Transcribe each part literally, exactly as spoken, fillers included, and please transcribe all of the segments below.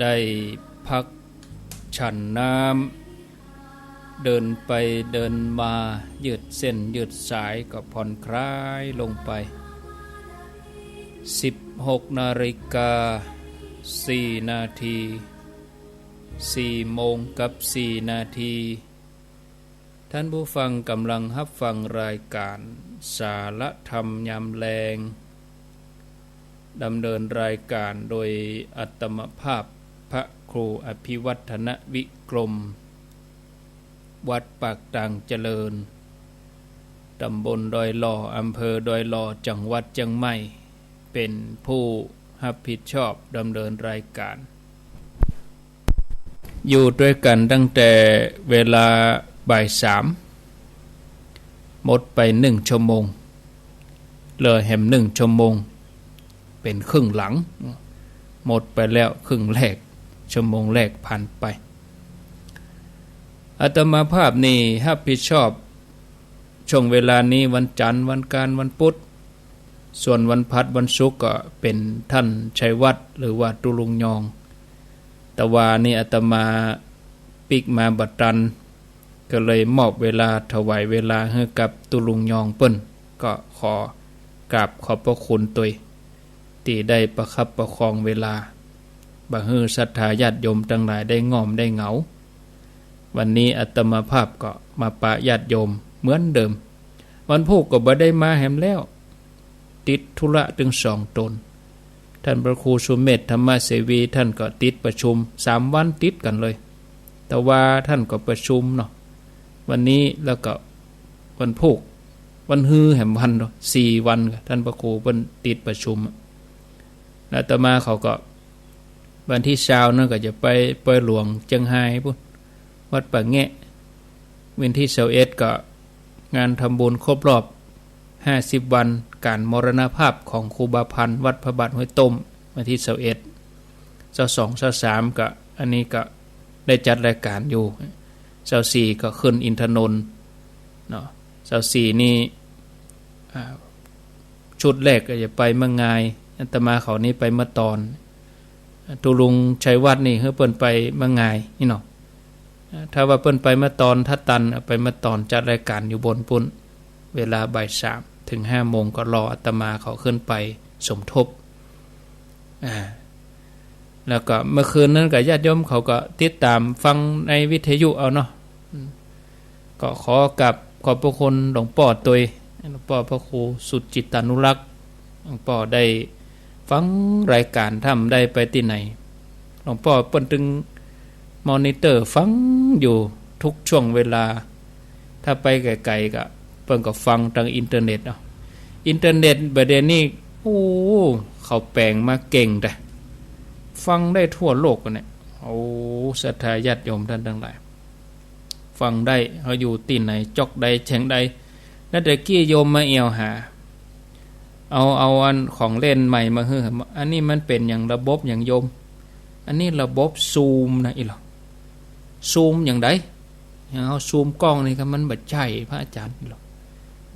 ได้พักฉันน้ำ เดินไปเดินมา ยืดเส้นยืดสายก็ผ่อนคลายลงไป สิบหกนาฬิกาสี่นาที สี่โมงกับสี่นาที ท่านผู้ฟังกำลังฮับฟังรายการสารธรรมยามแลง ดำเนินรายการโดยอาตมาภาพพระครูอภิวัฒนวิกรม วัดปากตางเจริญ ตำบลดอยหล่อ อำเภอดอยหล่อ จังหวัดเจียงใหม่ เป๋นผู้ฮับผิดชอบดำเนินรายการ อยู่ตวยกั๋นตั้งแต่เวลาบ่ายสาม หมดไปนึ่งชั่วโมง เหลือแหมนึ่งชั่วโมง เป๋นครึ่งหลัง หมดไปแล้วครึ่งแรก ชั่วโมงแรกผ่านไป อาตมาภาพนี่ฮับผิดชอบ ช่วงเวลานี้วันจันทร์ วันอังคาร วันพุธ ส่วนวันพฤหัส วันศุกร์ก็เป๋นท่านชัยวัฒน์ หรือว่าตุ๊ลุงยอง แต่ว่านี่อาตมาปิ๊กมาบ่ตัน ก็เลยมอบเวลา ถวายเวลาหื้อกับตุ๊ลุงยองเปิ้น ก็ขอกราบขอบพระคุณตวย ตี้ได้ประคับประคองเวลา บ่หื้อศรัทธาญาติโยมตังหลายได้ง่อมได้เหงา วันนี้อาตมาภาพก็มาปะญาติโยมเหมือนเดิม วันพูกก็บ่ได้มาแหมแล้ว ติดธุระตึงสองต๋น ท่านพระครูสุเมธธรรมเสวี ท่านก็ติดประชุมสามวันติดกั๋นเลย แต่ว่าท่านก็ประชุมเนาะ วันนี้แล้วก็วันพูก วันฮือแหมวันเนาะ สี่วัน ท่านพระครูเปิ้นติดประชุมอะ แล้วอาตมาเขาก็ วันตี้ซาวนั้นก็จะไปปอยหลวงเจียงฮายปู๊น วัดป่าแงะ วันตี้ซาวเอ็ดก็งานทำบุญครบรอบห้าสิบวันก๋านมรณภาพของครูบาพันธ์ วัดพระบาทห้วยต้ม วันตี้ซาวเอ็ด ซาวสอง ซาวสาม ก็ อันนี้ก็ได้จัดรายการอยู่ ซาวสี่ ก็ขึ้นอินทนนท์เนาะ ซาวสี่ นี่ อ่า ชุดแรกก็จะไปเมืองงาย อาตมาเขานี่ไปเมืองตอน ตุ๊ลุงชัยวัฒน์นี่หื้อเปิ้นไปเมืองงายนี่เนาะ ถ้าว่าเปิ้นไปเมืองตอน ถ้าตันไปเมืองตอน จัดรายการอยู่บนปู๊น เวลาบ่ายสามถึงห้าโมง ก็รออาตมาเขาขึ้นไปสมทบ อ่า แล้วก็เมื่อคืนนั้นก็ญาติโยมเขาก็ติดต๋ามฟังในวิทยุเอาเนาะ อืม ก็ขอกราบขอบพระคุณหลวงป้อตวย หลวงป้อพระครูสุจิตตานุรักษ์ หลวงป้อได้ฟังรายการ ถ้าบ่ได้ไปตี้ไหน หลวงป้อเปิ้นตึงมอนิเตอร์ฟังอยู่ทุกช่วงเวลา ถ้าไปไกลๆ ก็เปิ้นก็ฟังตางอินเทอร์เน็ตเอา อินเทอร์เน็ตบ่าเดี่ยวนี้ โอ้ เขาแป๋งมาเก่งแต๊ ฟังได้ทั่วโลกอะเนี่ย โอ้ ศรัทธาญาติโยมต้านตังหลาย ฟังได้ เฮาอยู่ตี้ไหน จ๊อกใด แฉงใด แล้วแต่กี้โยมมาแอ่วหา เอา เอาอันของเล่นใหม่มาหื้อ อันนี้มันเป๋นหยัง ระบบหยังโยม อันนี้ระบบซูมนะ อี้หลอ ซูมหยังใด หยังเฮาซูมกล้องนี่ก็มันบ่ใจ้ พระอาจ๋ารย์ อี้หลอ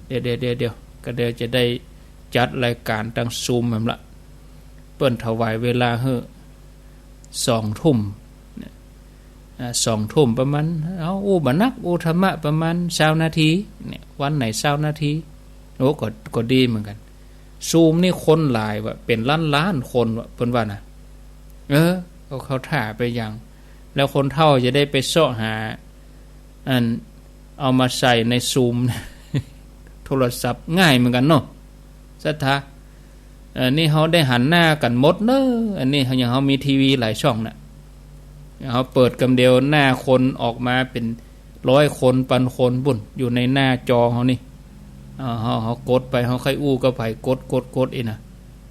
เดี๋ยว เดี๋ยว เดี๋ยว เดี๋ยว ก็เดี๋ยวจะได้จัดรายการตางซูมแหมละ เปิ้นถวายเวลาหื้อสองทุ่มเนี่ย อ่า สองทุ่มประมาณ เอาอู้บ่นัก อู้ธรรมะประมาณซาวนาทีเนี่ย วันไหนซาวนาที โอ้ ก็ ก็ดีเหมือนกั๋น ซูมนี่คนหลายว่ะ เป๋นล้านๆ คนว่ะ เปิ้นว่านะ เออ เขา เขาถ่าไปอย่าง แล้วคนเฒ่าจะได้ไปเซาะหา อัน เอามาใส่ในซูม โทรศัพท์ง่ายเหมือนกั๋นเนาะ ศรัทธา เออ นี่เฮาได้หันหน้ากั๋นหมดเนาะ อันนี้เฮายัง เฮามีทีวีหลายช่องน่ะ เฮาเปิดกำเดียวหน้าคนออกมาเป๋นร้อยคน ปันคนปู๊น อยู่ในหน้าจอเฮานี่ เฮา เฮา เฮากดไป เฮาใค่อู้กับใผ กด กด กด อี้นะ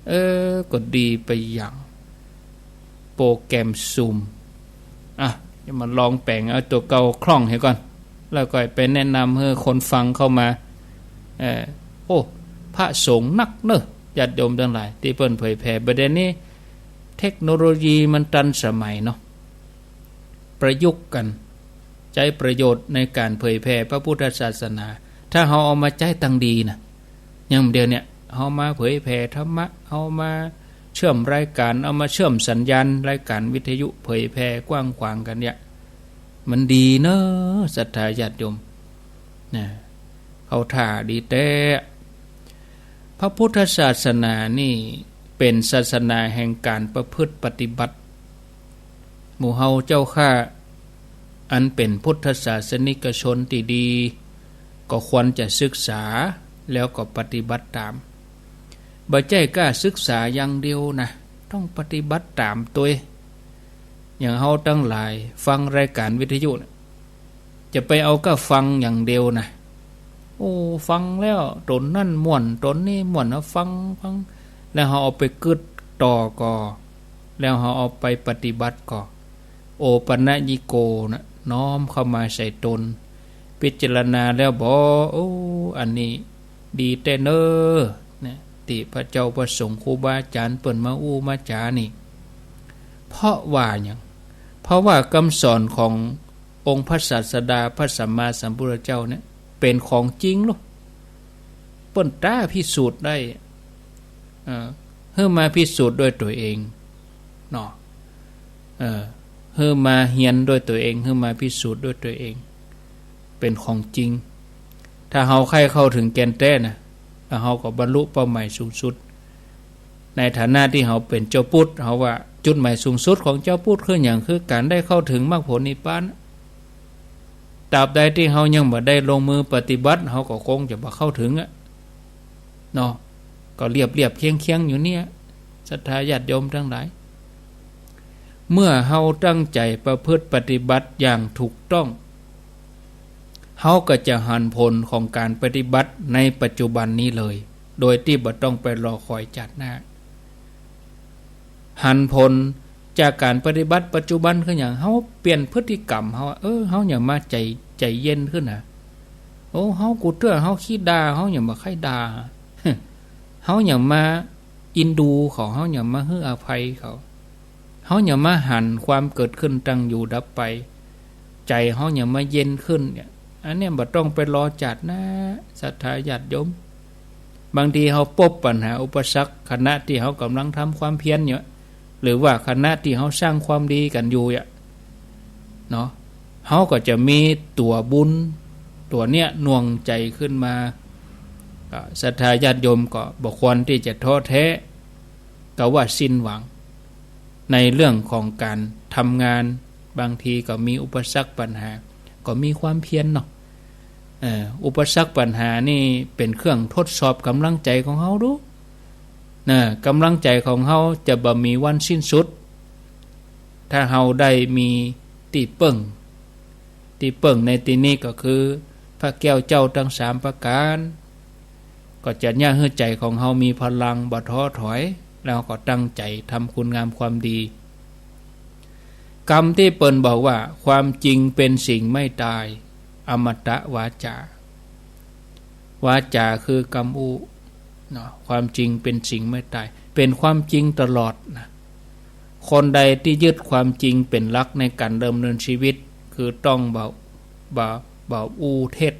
เออ ก็ดีไปอย่าง โปรแกรมซูม อ่ะ เดี๋ยวมาลองแป๋งเอาตั๋วเก่าคล่องเหียก่อน แล้วก็ไปแนะนำหื้อคนฟังเข้ามา เอ่อ โอ้ พระสงฆ์นักเนาะ ญาติโยมตังหลาย ตี้เปิ้นเผยแผ่ บ่าเดี่ยวนี้เทคโนโลยีมันตันสมัยเนาะ ประยุกต์กั๋น ใจ๊ประโยชน์ในก๋านเผยแผ่พระพุทธศาสนา ถ้าเฮาเอามาใจ๊ตางดีนะ อย่างเดี๋ยวเนี่ย เฮามาเผยแผ่ธรรมะ เฮามา เชื่อมรายก๋าน เอามาเชื่อมสัญญาณรายก๋านวิทยุเผยแผ่กว้างขวางกั๋นเนี่ย มันดีเนาะ ศรัทธาญาติโยม นะ เข้าท่าดีแต๊ พระพุทธศาสนานี่เป๋นศาสนาแห่งก๋านประพฤติปฏิบัติ หมู่เฮาเจ้าข้า อันเป๋นพุทธศาสนิกชนตี้ดี ก็ควรจะศึกษาแล้วก็ปฏิบัติต๋าม บ่ใจ้ก้าศึกษาอย่างเดียวนะ ต้องปฏิบัติต๋ามตวย อย่างเฮาตังหลายฟังรายก๋านวิทยุน่ะ จะไปเอาก้าฟังอย่างเดียวนะ โอ้ ฟังแล้วต๋นนั่นม่วน ต๋นนี้ม่วน เอาฟัง ฟัง แล้วเฮาเอาไปกึ๊ดต่อก่อ แล้วเฮาเอาไปปฏิบัติก่อ โอปัญญิโกนะ น้อมเข้ามาใส่ต๋น พิจารณาแล้วบ่ โอ้ อันนี้ดีแต๊เน่อ นะ ตี้พระเจ้าพระสงฆ์ครูบาอาจารย์เปิ้นมาอู้มาจ๋านี่ เพราะว่าหยัง เพราะว่ากำสอนขององค์พระศาสดาพระสัมมาสัมพุทธเจ้าเนี่ย เป๋นของจริงลูก เปิ้นต๊าพิสูจน์ได้ เอ่อ หื้อมาพิสูจน์ด้วยตั๋วเอง เนาะ เอ่อ หื้อมาเฮียนด้วยตั๋วเอง หื้อมาพิสูจน์ด้วยตั๋วเอง เป๋นของจริง ถ้าเฮาใค่เข้าเถิงแก่นแต๊นะ แล้วเฮาก็บรรลุเป้าหมายสูงสุด ในฐานะตี้เฮาเป๋นจาวพุทธ เฮาว่าจุดหมายสูงสุดของจาวพุทธคือหยัง คือก๋านได้เข้าเถิงมรรคผลนิพพาน ตราบใดตี้เฮายังบ่ได้ลงมือปฏิบัติ เฮาก็คงจะบ่เข้าเถิงอะ เนาะ ก็เรียบๆ เคียงๆ อยู่เนี่ย ศรัทธาญาติโยมตังหลาย เมื่อเฮาตั้งใจ๋ประพฤติปฏิบัติอย่างถูกต้อง เฮาก็จะหันผลของก๋านปฏิบัติในปัจจุบันนี้เลย โดยตี้บ่ต้องไปรอคอยจาติหน้า หันผลจากก๋านปฏิบัติปัจจุบันคือหยัง เฮาเปลี่ยนพฤติกรรมเฮา เออ เฮาหยังมาใจ๋ ใจ๋เย็นขึ้นนะ โอ้ เฮากูเตื้อ เฮาขี้ด่า เฮาหยังบ่ใค่ด่า เฮาหยังมาเอ็นดูเขา เฮาหยังมาหื้ออภัยเขา เฮาหยังมาหันความเกิดขึ้น ตั้งอยู่ ดับไป ใจ๋เฮาหยังมาเย็นขึ้นเนี่ย อันเนี้ยบ่ต้องไปรอจาติหน้า ศรัทธาญาติโยม บางทีเฮาปบปัญหาอุปสรรค ขณะตี้เฮากำลังทำความเพียรอยู่ หรือว่าขณะตี้เฮาสร้างความดีกั๋นอยู่อะ เนาะ เฮาก็จะมีตั๋วบุญตั๋วเนี้ยหน่วงใจ๋ขึ้นมา ก็ศรัทธาญาติโยมก็บ่ควรตี้จะท้อแท้ กาว่าสิ้นหวัง ในเรื่องของก๋านทำงาน บางทีก็มีอุปสรรคปัญหา ก็มีความเพียรเนาะ เอ่อ อุปสรรคปัญหานี่เป๋นเครื่องทดสอบก๋ำลังใจ๋ของเฮาดู นะ ก๋ำลังใจ๋ของเฮาจะบ่มีวันสิ้นสุด ถ้าเฮาได้มีตี้เปิ้ง ตี้เปิ้งในตี้นี้ก็คือพระแก้วเจ้าตังสามประก๋าน ก็จะเยียะหื้อใจ๋ของเฮามีพลัง บ่ท้อถอย แล้วก็ตั้งใจ๋ทำคุณงามความดี กำตี้เปิ้นบอกว่า ความจริงเป็นสิ่งไม่ตาย อมตะวาจา วาจาคือกำอู้ เนาะ ความจริงเป็นสิ่งไม่ตาย เป๋นความจริงตลอดนะ คนใดตี้ยึดความจริงเป๋นหลักในก๋านดำเนินชีวิต คือต้องบ่ บ่ บ่อู้เท็จ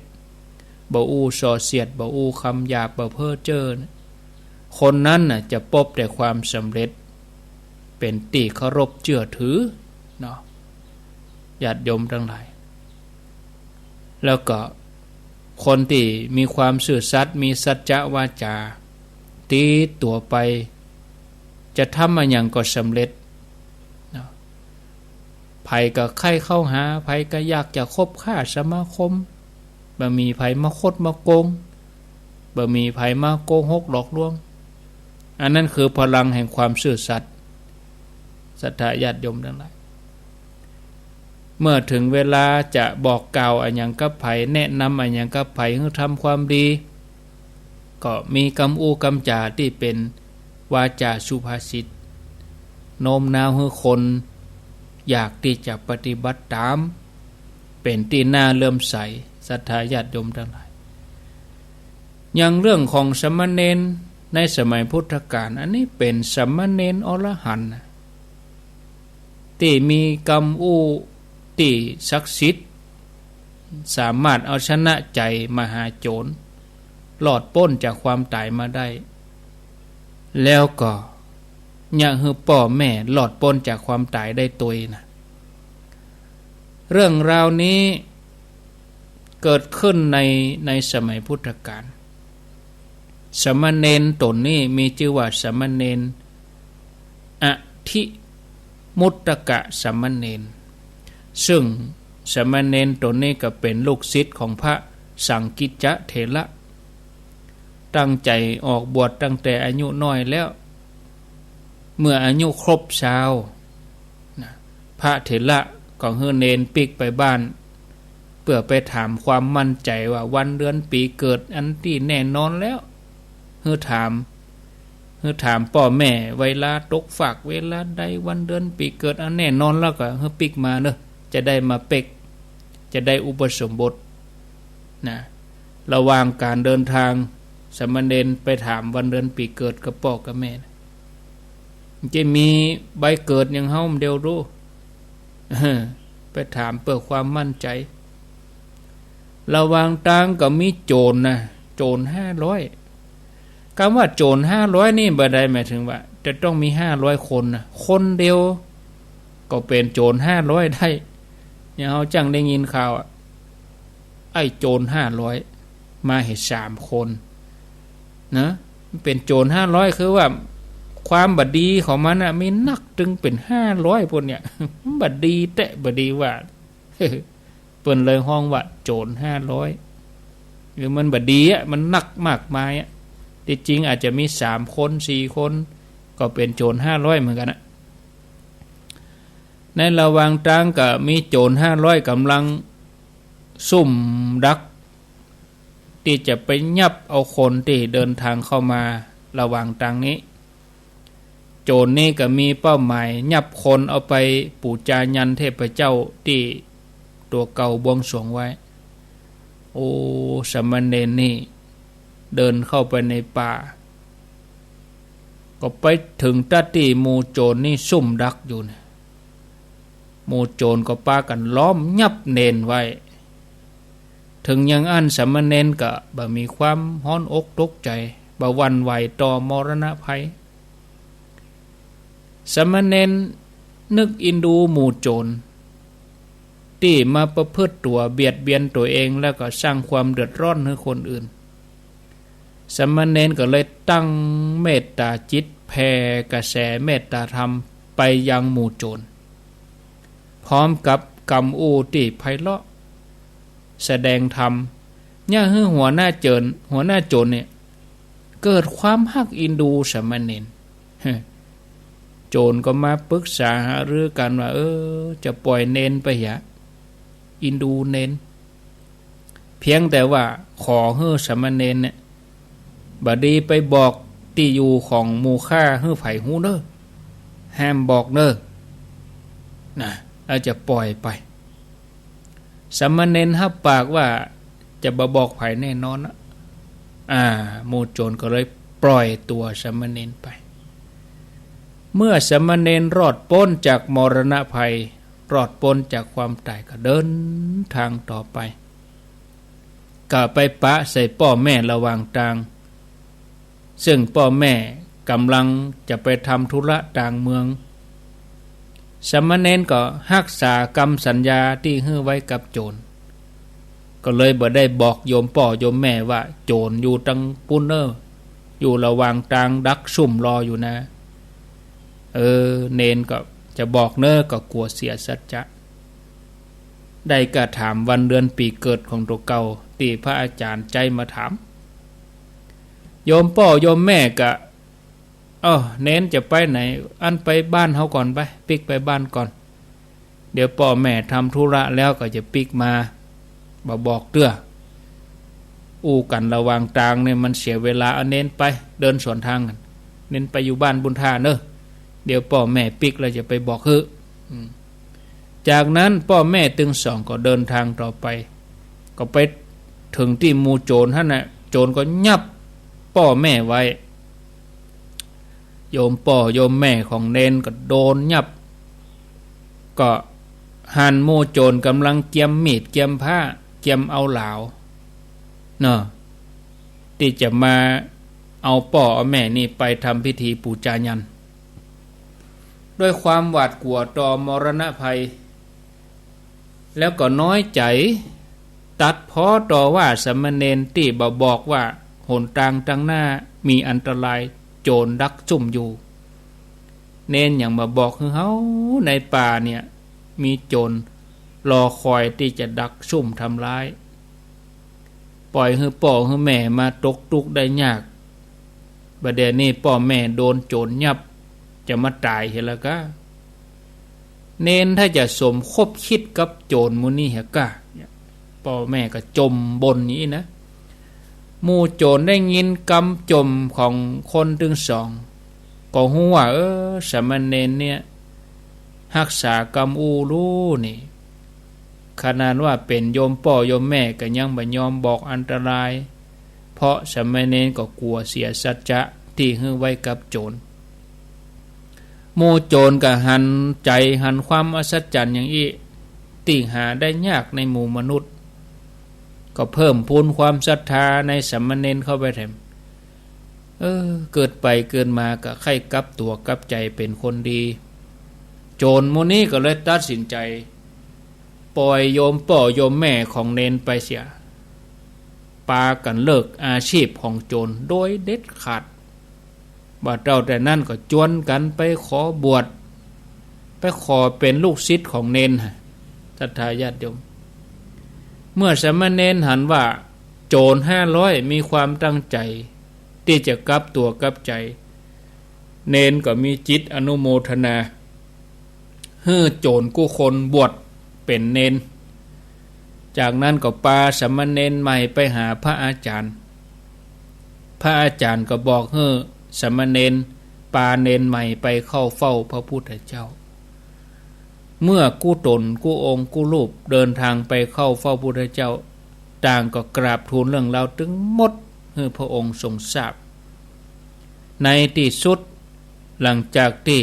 บ่อู้ส่อเสียด บ่อู้กำหยาบ บ่เพ้อเจ้อนะ คนนั้นน่ะจะปบแต่ความสำเร็จ เป๋นตี้เคารพเจื้อถือ เนาะ ญาติโยมตังหลาย แล้วก็คนตี้มีความซื่อสัตย์ มีสัจจะวาจา ติดตั๋วไป จะทำอะหยังก็สำเร็จ เนาะ ใผก็ใค่เข้าหา ใผก็อยากจะคบค้าสมาคม บ่มีใผมาคดมาโกง บ่มีใผมาโกหกหลอกลวง อันนั้นคือพลังแห่งความซื่อสัตย์ ศรัทธาญาติโยมตังหลาย เมื่อเถิงเวลาจะบอกกล่าวอะหยังกับใผ แนะนำอะหยังกับใผ หื้อทำความดี ก็มีกำอู้กำจ๋าตี้เป๋นวาจาสุภาษิต โน้มน้าวหื้อคนอยากตี้จะปฏิบัติต๋าม เป๋นตี้น่าเลื่อมใส ศรัทธาญาติโยมตังหลาย อย่างเรื่องของสามเณรในสมัยพุทธกาล อันนี้เป๋นสามเณรอรหันต์นะ ตี้มีกำอู้ตี้ศักดิ์สิทธิ์ สามารถเอาชนะใจ๋มหาโจร รอดป๊นจากความต๋ายมาได้ แล้วก็ เยียะหื้อป้อแม่รอดป๊นจากความต๋ายได้ตวยนะ เรื่องราวนี้เกิดขึ้นใน ในสมัยพุทธกาล สามเณรต๋นนี้มีจื้อว่าสามเณรอธิมุตตกะสามเณร ซึ่งสามเณรต๋นนี้ก็เป๋นลูกศิษย์ของพระสังกิจจะเถระ ตั้งใจ๋ออกบวชตั้งแต่อายุน้อยแล้ว เมื่ออายุครบซาวนะ พระเถระก็หื้อเณรปิ๊กไปบ้าน เปื้อไปถามความมั่นใจ๋ว่าวันเดือนปี๋เกิดอันตี้แน่นอนแล้ว หื้อถาม หื้อถามป้อแม่เวลาตกฟากเวลาใด วันเดือนปี๋เกิดอันแน่นอนแล้วก็หื้อปิ๊กมาเน่อ จะได้มาเป๊ก จะได้อุปสมบทนะ ระหว่างก๋านเดินทาง สามเณรไปถามวันเดือนปี๋เกิดกับป้อกับแม่นะ จะมีใบเกิดอย่างเฮาเดียวรู้ ไปถามเปื้อความมั่นใจ๋ ระหว่างตางก็มีโจ๋รนะ โจ๋รห้าร้อย กำว่าโจ๋รห้าร้อยนี่บ่ได้หมายถึงว่าจะต้องมีห้าร้อยคนนะ คนเดียวก็เป๋นโจ๋รห้าร้อยได้ อย่างเฮาจั้งได้ยินข่าวอะ ไอ้โจ๋รห้าร้อยมาเหียสามคนนะ มันเป๋นโจ๋รห้าร้อย คือว่าความบ่ดีของมันน่ะมีนักตึงเป๋นห้าร้อยคนเนี่ย มันบ่ดีแต๊บ่ดีว่า เปิ้นเลยฮ้องว่าโจ๋รห้าร้อย หรือมันบ่ดีอะ มันนักมากมายอะ ตี้จริงอาจจะมีสามคนสี่คน ก็เป๋นโจ๋รห้าร้อยเหมือนกั๋นอะ ในระหว่างตางก็มีโจ๋รห้าร้อยก๋ำลังซุ่มดัก ตี้จะไปยับเอาคนตี้เดินตางเข้ามาระหว่างตางนี้ โจ๋รนี่ก็มีเป้าหมายยับคนเอาไปปู๋จายันเทพเจ้าตี้ตั๋วเก่าบวงสรวงไว้ โอ้ สามเณรนี่เดินเข้าไปในป่า ก็ไปเถิงตั๊ดตี้หมู่โจ๋รนี่ซุ่มดักอยู่นะ หมู่โจ๋รก็ปากั๋นล้อมยับเณรไว้ เถิงอย่างอั้นสามเณรก็บ่มีความฮ้อนอกตกใจ๋ บ่หวั่นไหวต่อมรณะภัย สามเณรนึกอินดูหมู่โจ๋รตี้มาประพฤติตั๋วเบียดเบียนตั๋วเอง แล้วก็สร้างความเดือดร้อนหื้อคนอื่น สามเณรก็เลยตั้งเมตต๋าจิต แผ่กระแสเมตต๋าธรรมไปยังหมู่โจ๋ร พร้อมกับกำอู้ตี้ไพเราะ แสดงธรรม เยียะหื้อหัวหน้าโจ๋ร หัวหน้าโจ๋รเนี่ย เกิดความฮักอินดูสามเณร โจ๋รก็มาปรึกษาหารือกั๋นว่า เออ จะป่อยเณรไปเหีย อินดูเณร เพียงแต่ว่าขอหื้อสามเณรเนี่ย บ่ดีไปบอกตี้อยู่ของหมู่ข้าหื้อใผฮู้เน่อ ห้ามบอกเน่อ นะ แล้วจะป่อยไป สามเณรฮับปากว่าจะบ่บอกใผแน่นอนนะ อ่า หมู่โจ๋รก็เลยปล่อยตั๋วสามเณรไป เมื่อสามเณรรอดป๊นจากมรณะภัย รอดป๊นจากความต๋ายก็เดินตางต่อไป ก็ไปปะใส่ป้อแม่ระหว่างตาง ซึ่งป้อแม่ก๋ำลังจะไปทำธุระต่างเมือง สามเณรก็ฮักษากำสัญญาตี้หื้อไว้กับโจ๋ร ก็เลยบ่ได้บอกโยมป้อโยมแม่ว่าโจ๋รอยู่ตังปู้นเน่อ อยู่ระหว่างตางดักซุ่มรออยู่นะ เออ เณรก็จะบอกเน่อ ก็กั๋วเสียสัจจะ ได้ก้าถามวันเดือนปี๋เกิดของตั๋วเก่าตี้พระอาจ๋ารย์ใจ๊มาถาม โยมป้อโยมแม่ก็ เอ้อ เณรจะไปไหน อั้นไปบ้านเฮาก่อนไป ปิ๊กไปบ้านก่อน เดี๋ยวป้อแม่ทำธุระแล้วก็จะปิ๊กมา บ่บอกเตื้อ อู้กั๋นระหว่างตางเนี่ยมันเสียเวลา เอาเณรไป เดินสวนตางกั๋น เณรไปอยู่บ้านบุญท่าเน่อ เดี๋ยวป้อแม่ปิ๊กแล้วจะไปบอกหื้อ อืม จากนั้นป้อแม่ตึงสองก็เดินตางต่อไป ก็ไปเถิงตี้หมู่โจ๋รหั้นน่ะ โจ๋รก็ยับป้อแม่ไว้ โยมป้อโยมแม่ของเณรก็โดนยับ ก็หันหมู่โจ๋รก๋ำลังเกียมมีดเกียมผ้า เกียมเอาหลาว เนาะ ตี้จะมาเอาป้อเอาแม่นี่ไปทำพิธีปู๋จายัน ด้วยความหวาดกลัวต่อมรณะภัย แล้วก็น้อยใจ๋ ตัดพ้อต่อว่าสามเณรตี้บ่บอกว่าหนตางตังหน้ามีอันตราย โจรดักซุ่มอยู่ เณรหยังบ่บอกหื้อเฮา ในป่าเนี่ยมีโจรรอคอยตี้จะดักซุ่มทำร้าย ป่อยหื้อป้อหื้อแม่มาตกตุ๊กข์ได้ยาก บ่าเดี่ยวนี้ป้อแม่โดนโจรยับ จะมาต๋ายเหียละก้า เณรถ้าจะสมคบคิดกับโจรหมู่นี้เหียก้า ป้อแม่ก็จ่มบ่นอย่างนี้นะ หมู่โจรได้ยินกำจ่มของคนตึงสอง ก็ฮู้ว่า เออ สามเณรเนี่ยฮักษากำอู้ลู่นี่ ขนาดว่าเป๋นโยมป้อโยมแม่ก็ยังบ่ยอมบอกอันตราย เพราะสามเณรก็กลัวเสียสัจจะตี้หื้อไว้กับโจร หมู่โจรก็หันใจ๋หันความอัศจรรย์อย่างอี้ ตี้หาได้ยากในหมู่มนุษย์ ก็เพิ่มพูนความศรัทธาในสามเณรเข้าไปแถม เออ เกิดไปเกิดมาก็ใค่กลับตั๋วกลับใจ๋เป๋นคนดี โจรหมู่นี้ก็เลยตัดสินใจ๋ ป่อยโยมป้อโยมแม่ของเณรไปเสีย ปากั๋นเลิกอาชีพของโจรโดยเด็ดขาด บ่าเต้าแต่นั้นก็จวนกั๋นไปขอบวช ไปขอเป๋นลูกศิษย์ของเณร ศรัทธาญาติโยม เมื่อสามเณรหันว่าโจรห้าร้อยมีความตั้งใจ๋ตี้จะกลับตั๋วกลับใจ๋ เณรก็มีจิตอนุโมทนา หื้อโจรกู้คนบวชเป๋นเณร จากนั้นก็ปาสามเณรใหม่ไปหาพระอาจารย์ พระอาจารย์ก็บอกหื้อสามเณรปาเณรใหม่ไปเข้าเฝ้าพระพุทธเจ้า เมื่อกู้ต๋นกู้องค์กู้รูปเดินทางไปเข้าเฝ้าพุทธเจ้า ต่างก็กราบทูลเรื่องราวตึงหมดหื้อพระองค์ทรงทราบ ในตี้สุด หลังจากตี้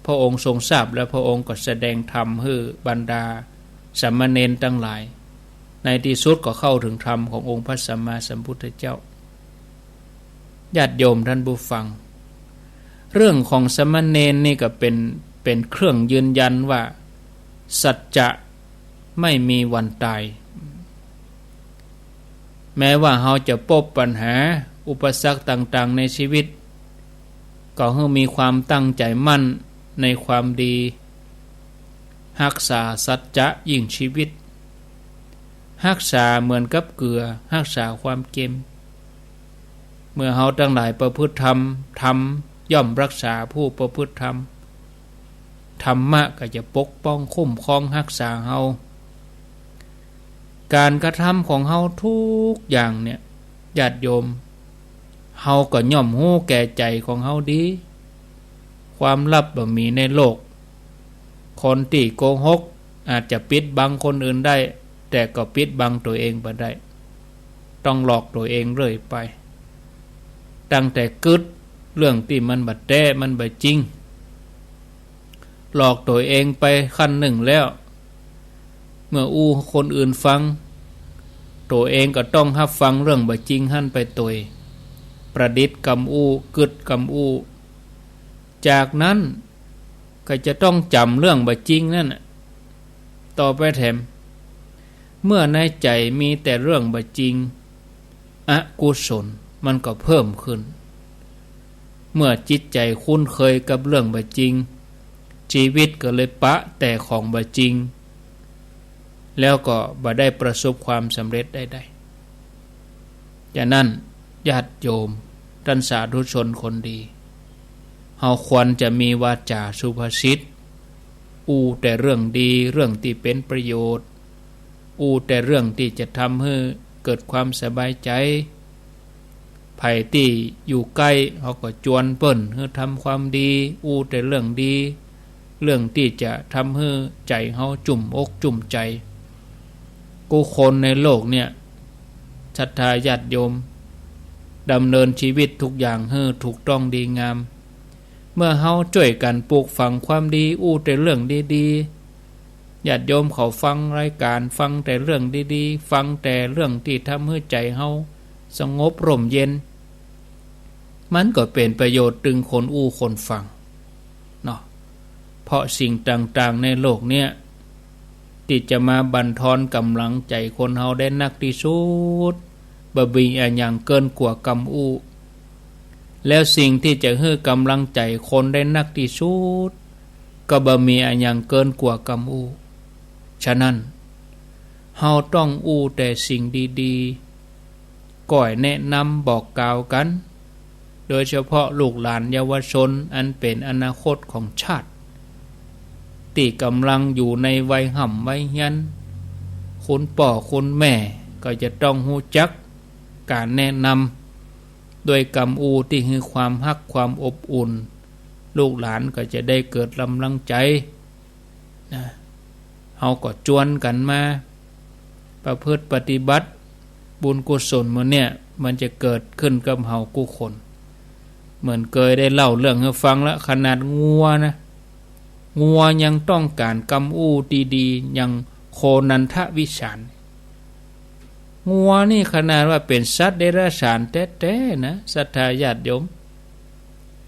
พระองค์ทรงทราบแล้ว พระองค์ก็แสดงธรรมหื้อบรรดาสามเณรตังหลาย ในตี้สุดก็เข้าถึงธรรมขององค์พระสัมมาสัมพุทธเจ้า ญาติโยมท่านผู้ฟัง เรื่องของสามเณรนี่ก็เป๋น เป๋นเครื่องยืนยันว่าสัจจะไม่มีวันต๋าย แม้ว่าเฮาจะปบปัญหาอุปสรรคต่างๆ ในชีวิต ก็หื้อมีความตั้งใจ๋มั่นในความดี ฮักษาสัจจะยิ่งชีวิต ฮักษาเหมือนกับเกือฮักษาความเก็ม เมื่อเฮาตังหลายประพฤติธรรม ธรรมย่อมรักษาผู้ประพฤติธรรม ธรรมะก็จะปกป้องคุ้มครองฮักษาเฮา ก๋านกระทำของเฮาทุกอย่างเนี่ย ญาติโยม เฮาก็ย่อมฮู้แก่ใจ๋ของเฮาดี ความลับบ่มีในโลก คนตี้โกหกอาจจะปิดบังคนอื่นได้ แต่ก็ปิดบังตั๋วเองบ่ได้ ต้องหลอกตั๋วเองเรื่อยไป ตั้งแต่กึ๊ดเรื่องตี้มันบ่แต๊ มันบ่จริง หลอกตั๋วเองไปขั้นนึ่งแล้ว เมื่ออู้คนอื่นฟัง ตั๋วเองก็ต้องฮับฟังเรื่องบ่จริงหั้นไปตวย ประดิษฐ์กำอู้ กึ๊ดกำอู้ จากนั้นก็จะต้องจ๋ำเรื่องบ่จริงนั้นน่ะ ต่อไปแถม เมื่อในใจ๋มีแต่เรื่องบ่จริง อกุศลมันก็เพิ่มขึ้น เมื่อจิตใจ๋คุ้นเคยกับเรื่องบ่จริง ชีวิตก็เลยปะแต่ของบ่จริง แล้วก็บ่ได้ประสบความสำเร็จใดๆ ฉะนั้นญาติโยม ท่านสาธุชนคนดี เฮาควรจะมีวาจาสุภาษิต อู้แต่เรื่องดี เรื่องตี้เป๋นประโยชน์ อู้แต่เรื่องตี้จะทำหื้อเกิดความสบายใจ๋ ใผตี้อยู่ใก้ เฮาก็จวนเปิ้นหื้อทำความดี อู้แต่เรื่องดี เรื่องตี้จะทำหื้อใจ๋เฮาจุ่มอกจุ่มใจ๋ กู้คนในโลกเนี่ย ศรัทธาญาติโยม ดำเนินชีวิตทุกอย่างหื้อถูกต้องดีงาม เมื่อเฮาจ้วยกั๋นปลูกฝังความดี อู้แต่เรื่องดีๆ ญาติโยมเขาฟังรายก๋าน ฟังแต่เรื่องดีๆ ฟังแต่เรื่องตี้ทำหื้อใจ๋เฮาสงบร่มเย็น มันก็เป๋นประโยชน์ตึงคนอู้คนฟังเนาะ เพราะสิ่งต่างๆ ในโลกเนี่ย ตี้จะมาบั่นทอนก๋ำลังใจ๋คนเฮาได้นักตี้สุด บ่มีอะหยังเกินกว่ากำอู้ แล้วสิ่งตี้จะหื้อก๋ำลังใจ๋คนได้นักตี้สุด ก็บ่มีอะหยังเกินกว่ากำอู้ ฉะนั้น เฮาต้องอู้แต่สิ่งดีๆ ก้อยแนะนำบอกกล่าวกั๋น โดยเฉพาะลูกหลานเยาวชนอันเป๋นอนาคตของชาติ ตี้ก๋ำลังอยู่ในวัยฮ่ำวัยเฮียน คุณป้อคุณแม่ก็จะต้องฮู้จักก๋านแนะนำ ด้วยกำอู้ตี้หื้อความฮักความอบอุ่น ลูกหลานก็จะได้เกิดก๋ำลังใจ๋ นะ เฮาก็จวนกั๋นมา ประพฤติปฏิบัติ บุญกุศลหมู่เนี่ย มันจะเกิดขึ้นกับเฮากู้คน เหมือนเกยได้เล่าเรื่องหื้อฟังละ ขนาดงัวนะ งัวยังต้องก๋านกำอู้ดีๆ อย่างโคนันทวิสาร งัวนี่ขนาดว่าเป๋นสัตว์เดรัจฉานแต๊ๆ นะ ศรัทธาญาติโยม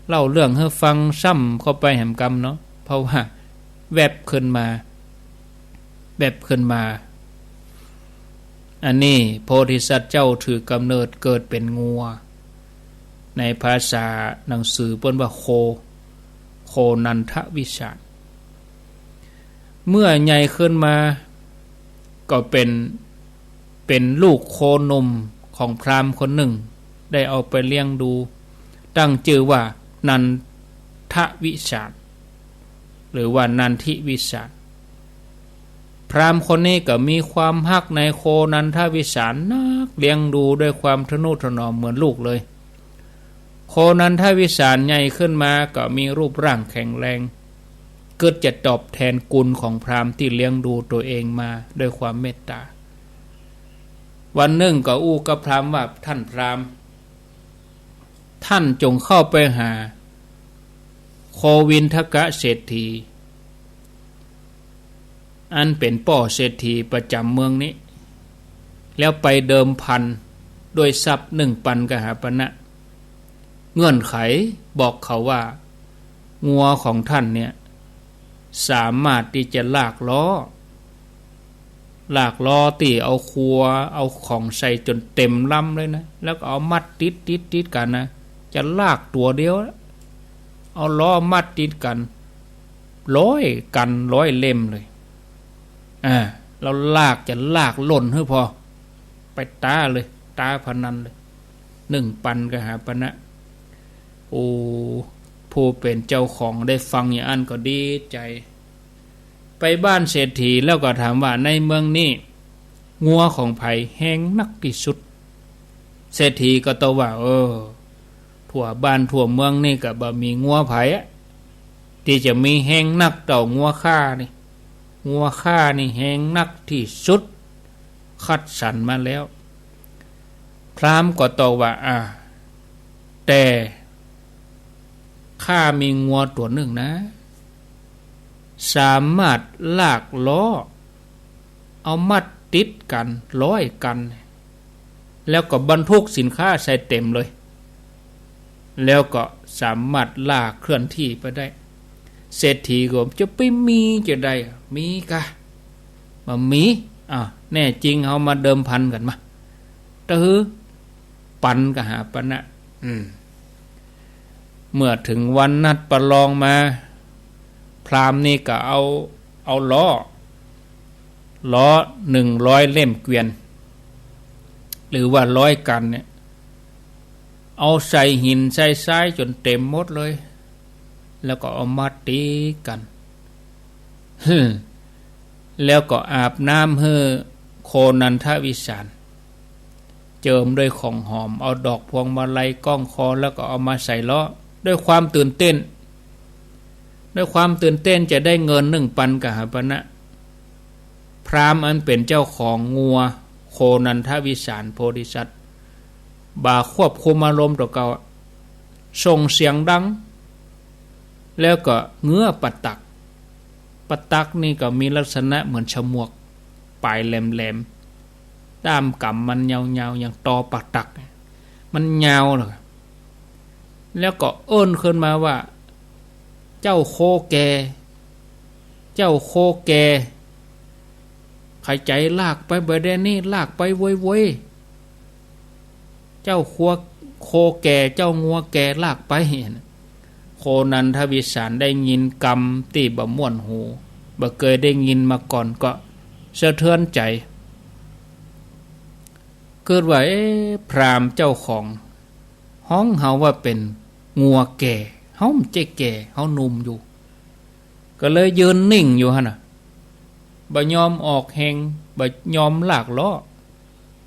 เล่าเรื่องหื้อฟังซ้ำเข้าไปแหมกำเนาะ เพราะว่าแวบขึ้นมา แวบขึ้นมา อันนี้โพธิสัตว์เจ้าถือกำเนิดเกิดเป๋นงัว ในภาษาหนังสือเปิ้นว่าโค โคนันทวิสาร เมื่อใหญ่ขึ้นมา ก็เป๋น เป๋นลูกโคหนุ่มของพราหมณ์คนนึ่ง ได้เอาไปเลี้ยงดู ตั้งจื้อว่านันทวิสาร หรือว่านันทิวิสาร พราหมณ์คนนี้ก็มีความฮักในโคนันทวิสารนัก เลี้ยงดูด้วยความทะนุถนอมเหมือนลูกเลย โคนันทวิสารใหญ่ขึ้นมาก็มีรูปร่างแข็งแรง กึ๊ดจะตอบแทนคุณของพราหมณ์ตี้เลี้ยงดูตัวเองมาด้วยความเมตตา วันนึ่งก็อู้กับพราหมณ์ว่า ท่านพราหมณ์ ท่านจงเข้าไปหาโควินทกะเศรษฐี อันเป๋นป้อเศรษฐีประจ๋ำเมืองนี้ แล้วไปเดิมพันด้วยทรัพย์หนึ่งปันกหาปณะ เงื่อนไขบอกเขาว่า งัวของท่านเนี่ย สามารถตี้จะลากล้อ ลากล้อตี้เอาครัว เอาของใส่จ๋นเต๋มลำเลยนะ แล้วก็เอามัดติดติดติดกั๋นนะ จะลากตั๋วเดียว เอาล้อมัดติดกั๋น ร้อยกั๋น ร้อยเล่มเลย อ่า แล้วลากจะลากล่นหื้อผ่อ ไปต๊าเลย ต๊าพนันเลย หนึ่งปันกหาปณะ โอ้ ผู้เป๋นเจ้าของได้ฟังอย่างอั้นก็ดีใจ๋ ไปบ้านเศรษฐีแล้วก็ถามว่า ในเมืองนี้ งัวของใผแฮงนักตี้สุด เศรษฐีก็ตอบว่า เออ ทั่วบ้านทั่วเมืองนี่ก็บ่มีงัวใผอะ ตี้จะมีแฮงนักเต้างัวข้านี่ งัวข้านี่แฮงนักตี้สุด คัดสรรมาแล้ว พราหมณ์ก็ตอบว่า อ่า แต่ข้ามีงัวตั๋วนึ่งนะ สามารถลากล้อ เอามัดติดกั๋น ร้อยกั๋น แล้วก็บรรทุกสินค้าใส่เต๋มเลย แล้วก็สามารถลากเคลื่อนที่ไปได้ เศรษฐีก็ จะไปมีจะได้ มีกา บ่มี อ่ะ แน่จริงเฮามาเดิมพันกั๋นมา ตะหื้อ ปันกหาปณะ อืม เมื่อเถิงวันนัดประลองมา พราหมณ์นี่ก็เอา เอาล้อ ล้อหนึ่งร้อยเล่มเกวียน หรือว่าร้อยกั๋นเนี่ย เอาใส่หินใส่ทรายจ๋นเต๋มหมดเลย แล้วก็เอามัดติดกั๋น แล้วก็อาบน้ำหื้อโคนันทวิสาร เจิมด้วยของหอม เอาดอกพวงมาลัยก้องคอ แล้วก็เอามาใส่ล้อ ด้วยความตื่นเต้น ด้วยความตื่นเต้นจะได้เงินหนึ่งปันกหาปณะ พราหมณ์อันเป๋นเจ้าของงัวโคนันทวิสารโพธิสัตว์ บ่าควบคุมอารมณ์ตั๋วเก่าอะ ส่งเสียงดัง แล้วก็เงื้อปะตัก ปะตักนี่ก็มีลักษณะเหมือนฉมวก ป๋ายแหลมๆ ด้ามก๋ำมันยาวๆ อย่างตอปะตัก มันยาวเลย แล้วก็เอิ้นขึ้นมาว่า เจ้าโคแก่ เจ้าโคแก่ ใค่ใจ๋ลากไปบ่าแด่นี้ ลากไปโวยๆ เจ้าโค โคแก่ เจ้างัวแก่ลากไป โคนันทวิสารได้ยินกำตี้บ่ม่วนหู บ่เกยได้ยินมาก่อน ก็สะเทือนใจ๋ กึ๊ดว่า เอ๊ะ พราหมณ์เจ้าของฮ้องเฮาว่าเป๋นงัวแก่ เฮาบ่ใจ้แก่ เฮาหนุ่มอยู่ ก็เลยยืนนิ่งอยู่หั้นน่ะ บ่ยอมออกแฮง บ่ยอมลากล้อ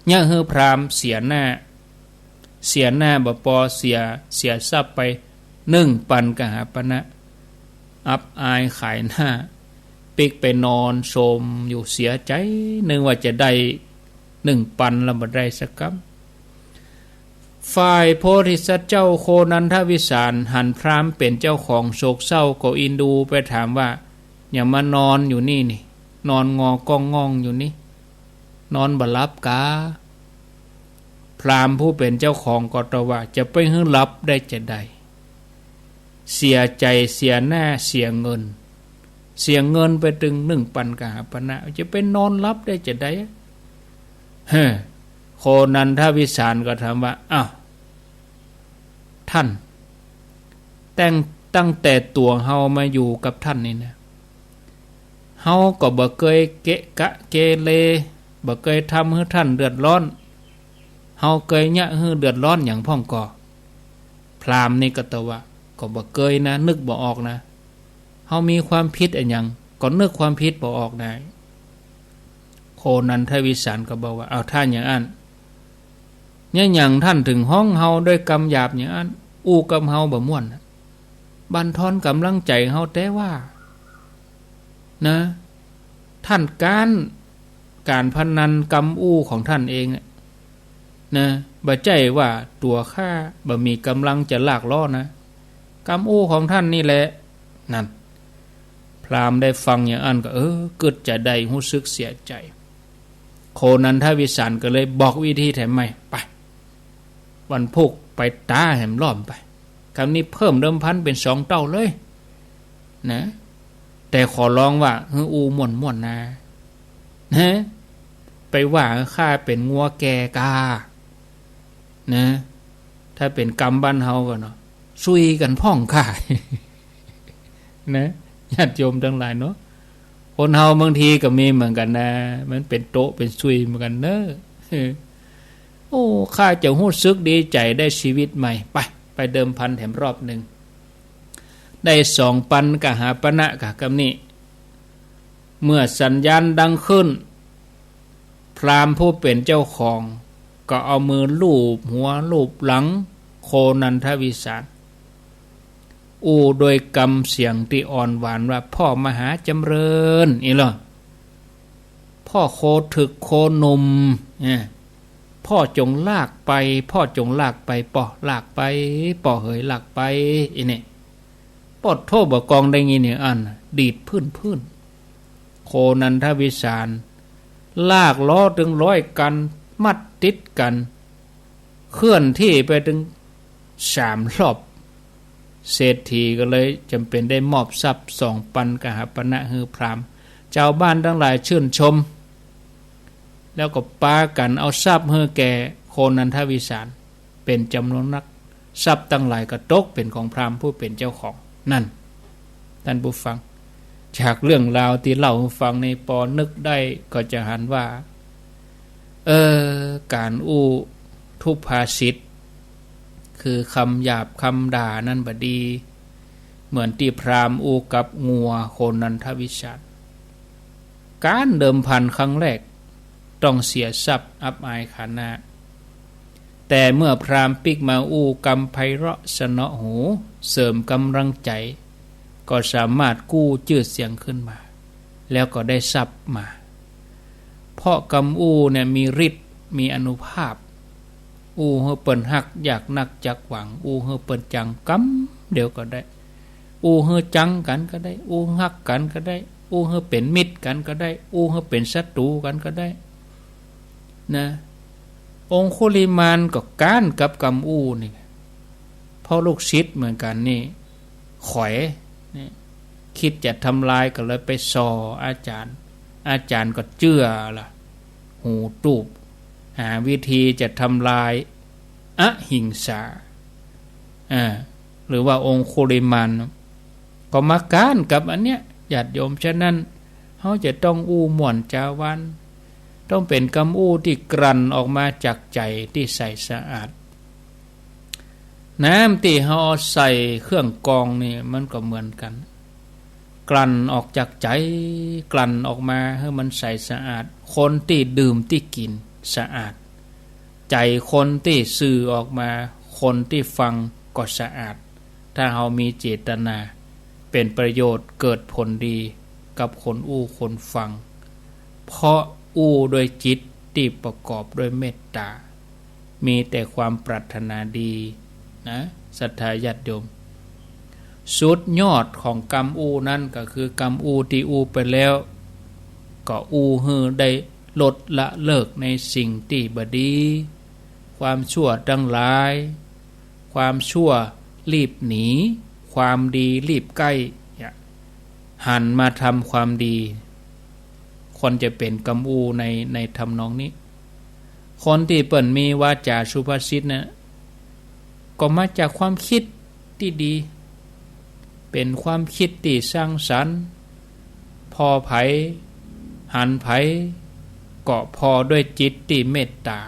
เยียะหื้อพราหมณ์เสียหน้า เสียหน้าบ่ปอ เสีย เสียทรัพย์ไปหนึ่งปันกหาปณะ อับอายขายหน้า ปิ๊กไปนอนโซมอยู่เสียใจ๋ นึกว่าจะได้หนึ่งปันแล้วบ่ได้สักกำ ฝ่ายโพธิสัตว์เจ้าโคนันทวิสารหันพราหมณ์เป๋นเจ้าของโศกเศร้า ก็อินดูไปถามว่า หยังมานอนอยู่นี่นี่ นอนงอก้องง่องอยู่นี่ นอนบ่หลับกา พราหมณ์ผู้เป๋นเจ้าของก็ตอบว่า จะไปหื้อหลับได้จาใด เสียใจ๋เสียหน้าเสียเงิน เสียเงินไปตึงหนึ่งปันกหาปณะ จะไปนอนหลับได้จาใด เฮ้อ โคนันทวิสารก็ถามว่า อ้าว ท่าน ตั้ง ตั้งแต่ตั๋วเฮามาอยู่กับท่านนี่นะ เฮาก็บ่เกยเกะกะเกเร บ่เกยทำหื้อท่านเดือดร้อน เฮาเกยเยียะหื้อเดือดร้อนหยังพ่องก่อ พราหมณ์นี่ก็ตอบว่า ก็บ่เกยนะ นึกบ่ออกนะ เฮามีความผิดอะหยัง ก็นึกความผิดบ่ออกนะ โคนันทวิสารก็บอกว่า เอาถ้าอย่างอั้น เยียะหยังท่านเถิงฮ้องเฮาด้วยกำหยาบอย่างอั้น อู้กับเฮาบ่ม่วนน่ะ บั่นทอนก๋ำลังใจ๋เฮาแต๊ว่า นะ ท่านก๊านก๋านพนันกำอู้ของท่านเองอะ นะ บ่ใจ้ว่าตั๋วข้าบ่มีก๋ำลังจะลากล้อนะ กำอู้ของท่านนี่แหละ นั่น พราหมณ์ได้ฟังอย่างอั้นก็ เออ กึ๊ดจาใด ฮู้สึกเสียใจ๋ โคนันทวิสารก็เลยบอกวิธีแถมใหม่ ไป วันพูกไปต๋าแหมรอบไป คราวนี้เพิ่มเดิมพันเป๋นสองเต้าเลย นะ แต่ขอร้องว่า หื้ออู้ม่วนๆ นะ นะ ไปว่าข้าเป๋นงัวแก่กา นะ ถ้าเป๋นกำบ้านเฮาก็เนาะ ซุยกั๋นพ่องข้า นะ ญาติโยมตังหลายเนาะ คนเฮาบางทีก็มีเหมือนกั๋นนะ มันเป๋นโต๊ะเป๋นซุยเหมือนกั๋นเนาะ โอ้ ข้าจะฮู้สึกดีใจ๋ได้ชีวิตใหม่ ไป ไปเดิมพันแถมรอบนึ่ง ได้สองปันกหาปณะกะกำนี้ เมื่อสัญญาณดังขึ้น พราหมณ์ผู้เป๋นเจ้าของก็เอามือลูบหัวลูบหลังโคนันทวิสาร อู้โดยกำเสียงตี้อ่อนหวานว่า พ่อมหาจ๋ำเริญ อี้เหรอ พ่อโคถึกโคหนุ่ม เออ พ่อจงลากไป พ่อจงลากไป ป้อลากไป ป้อเหยลากไป อี้นี่ ปอดโธ่ บ่ากองได้ยินอย่างอั้น ดีดพื้นๆ โคนันทวิสาร ลากล้อตึงร้อยกั๋น มัดติดกั๋น เคลื่อนที่ไปตึงสามรอบ เศรษฐีก็เลยจ๋ำเป๋นได้มอบทรัพย์สองปันกหาปณะหื้อพราหมณ์ จาวบ้านตังหลายชื่นชม แล้วก็ปากั๋นเอาทรัพย์หื้อแก่โคนันทวิสาร เป๋นจ๋ำนวนนัก ทรัพย์ตังหลายก็ตกเป๋นของพราหมณ์ผู้เป๋นเจ้าของ นั่น ต้านผู้ฟัง จากเรื่องราวตี้เล่าหื้อฟังนี้ ปอนึกได้ก็จะหันว่า เออ ก๋านอู้ทุพภาษิต คือกำหยาบกำด่านั้นบ่ดี เหมือนตี้พราหมณ์อู้กับงัวโคนันทวิสาร ก๋านเดิมพันครั้งแรก ต้องเสียทรัพย์อับอายขายหน้า แต่เมื่อพราหมณ์ปิ๊กมาอู้กำไพเราะสนอหู เสริมก๋ำลังใจ๋ ก็สามารถกู้จื้อเสียงขึ้นมา แล้วก็ได้ทรัพย์มา เพราะกำอู้เนี่ยมีฤทธิ์ มีอานุภาพ อู้หื้อเปิ้นฮักอยากนักจักหวัง อู้หื้อเปิ้นจังกำเดียวก็ได้ อู้หื้อจังกั๋นก็ได้ อู้ฮักกั๋นก็ได้ อู้หื้อเป๋นมิตรกั๋นก็ได้ อู้หื้อเป๋นศัตรู๋กั๋นก็ได้ นะ องคุลิมานก็ก๊านกับกำอู้นี่ เพราะลูกศิษย์เหมือนกั๋นนี่ ขอย นี่ คิดจะทำลายก็เลยไปส่ออาจารย์ อาจารย์ก็เจื้อละ หูตูบ หาวิธีจะทำลายอหิงสา อ่า หรือว่าองคุลิมาน ก็มาก๊านกับอันเนี้ย ญาติโยม ฉะนั้น เฮาจะต้องอู้ม่วนจ๋าหวาน ต้องเป๋นกำอู้ตี้กลั่นออกมาจากใจ๋ตี้ใสสะอาด น้ำตี้เฮาเอาใส่เครื่องกรองนี่มันก็เหมือนกั๋น กลั่นออกจากใจ๋ กลั่นออกมาหื้อมันใสสะอาด คนตี้ดื่มตี้กิ๋นสะอาด ใจ๋คนตี้สื่อออกมา คนตี้ฟังก็สะอาด ถ้าเฮามีเจตนา เป๋นประโยชน์เกิดผลดีกับคนอู้คนฟัง เพราะอู้ด้วยจิตตี้ประกอบด้วยเมตต๋า มีแต่ความปรารถนาดีนะ ศรัทธาญาติโยม สุดยอดของกำอู้นั้นก็คือกำอู้ตี้อู้ไปแล้ว ก็อู้หื้อได้ลดละเลิกในสิ่งตี้บ่ดี ความชั่วตังหลาย ความชั่วรีบหนี ความดีรีบใก้ เนี่ย หันมาทำความดี ควรจะเป๋นกำอู้ใน ในทำนองนี้ คนตี้เปิ้นมีวาจ๋าสุภาษิตนะ ก็มาจากความคิดตี้ดี เป๋นความคิดตี้สร้างสรรค์ ผ่อใผ หันใผ ก็ผ่อด้วยจิตตี้เมตต๋า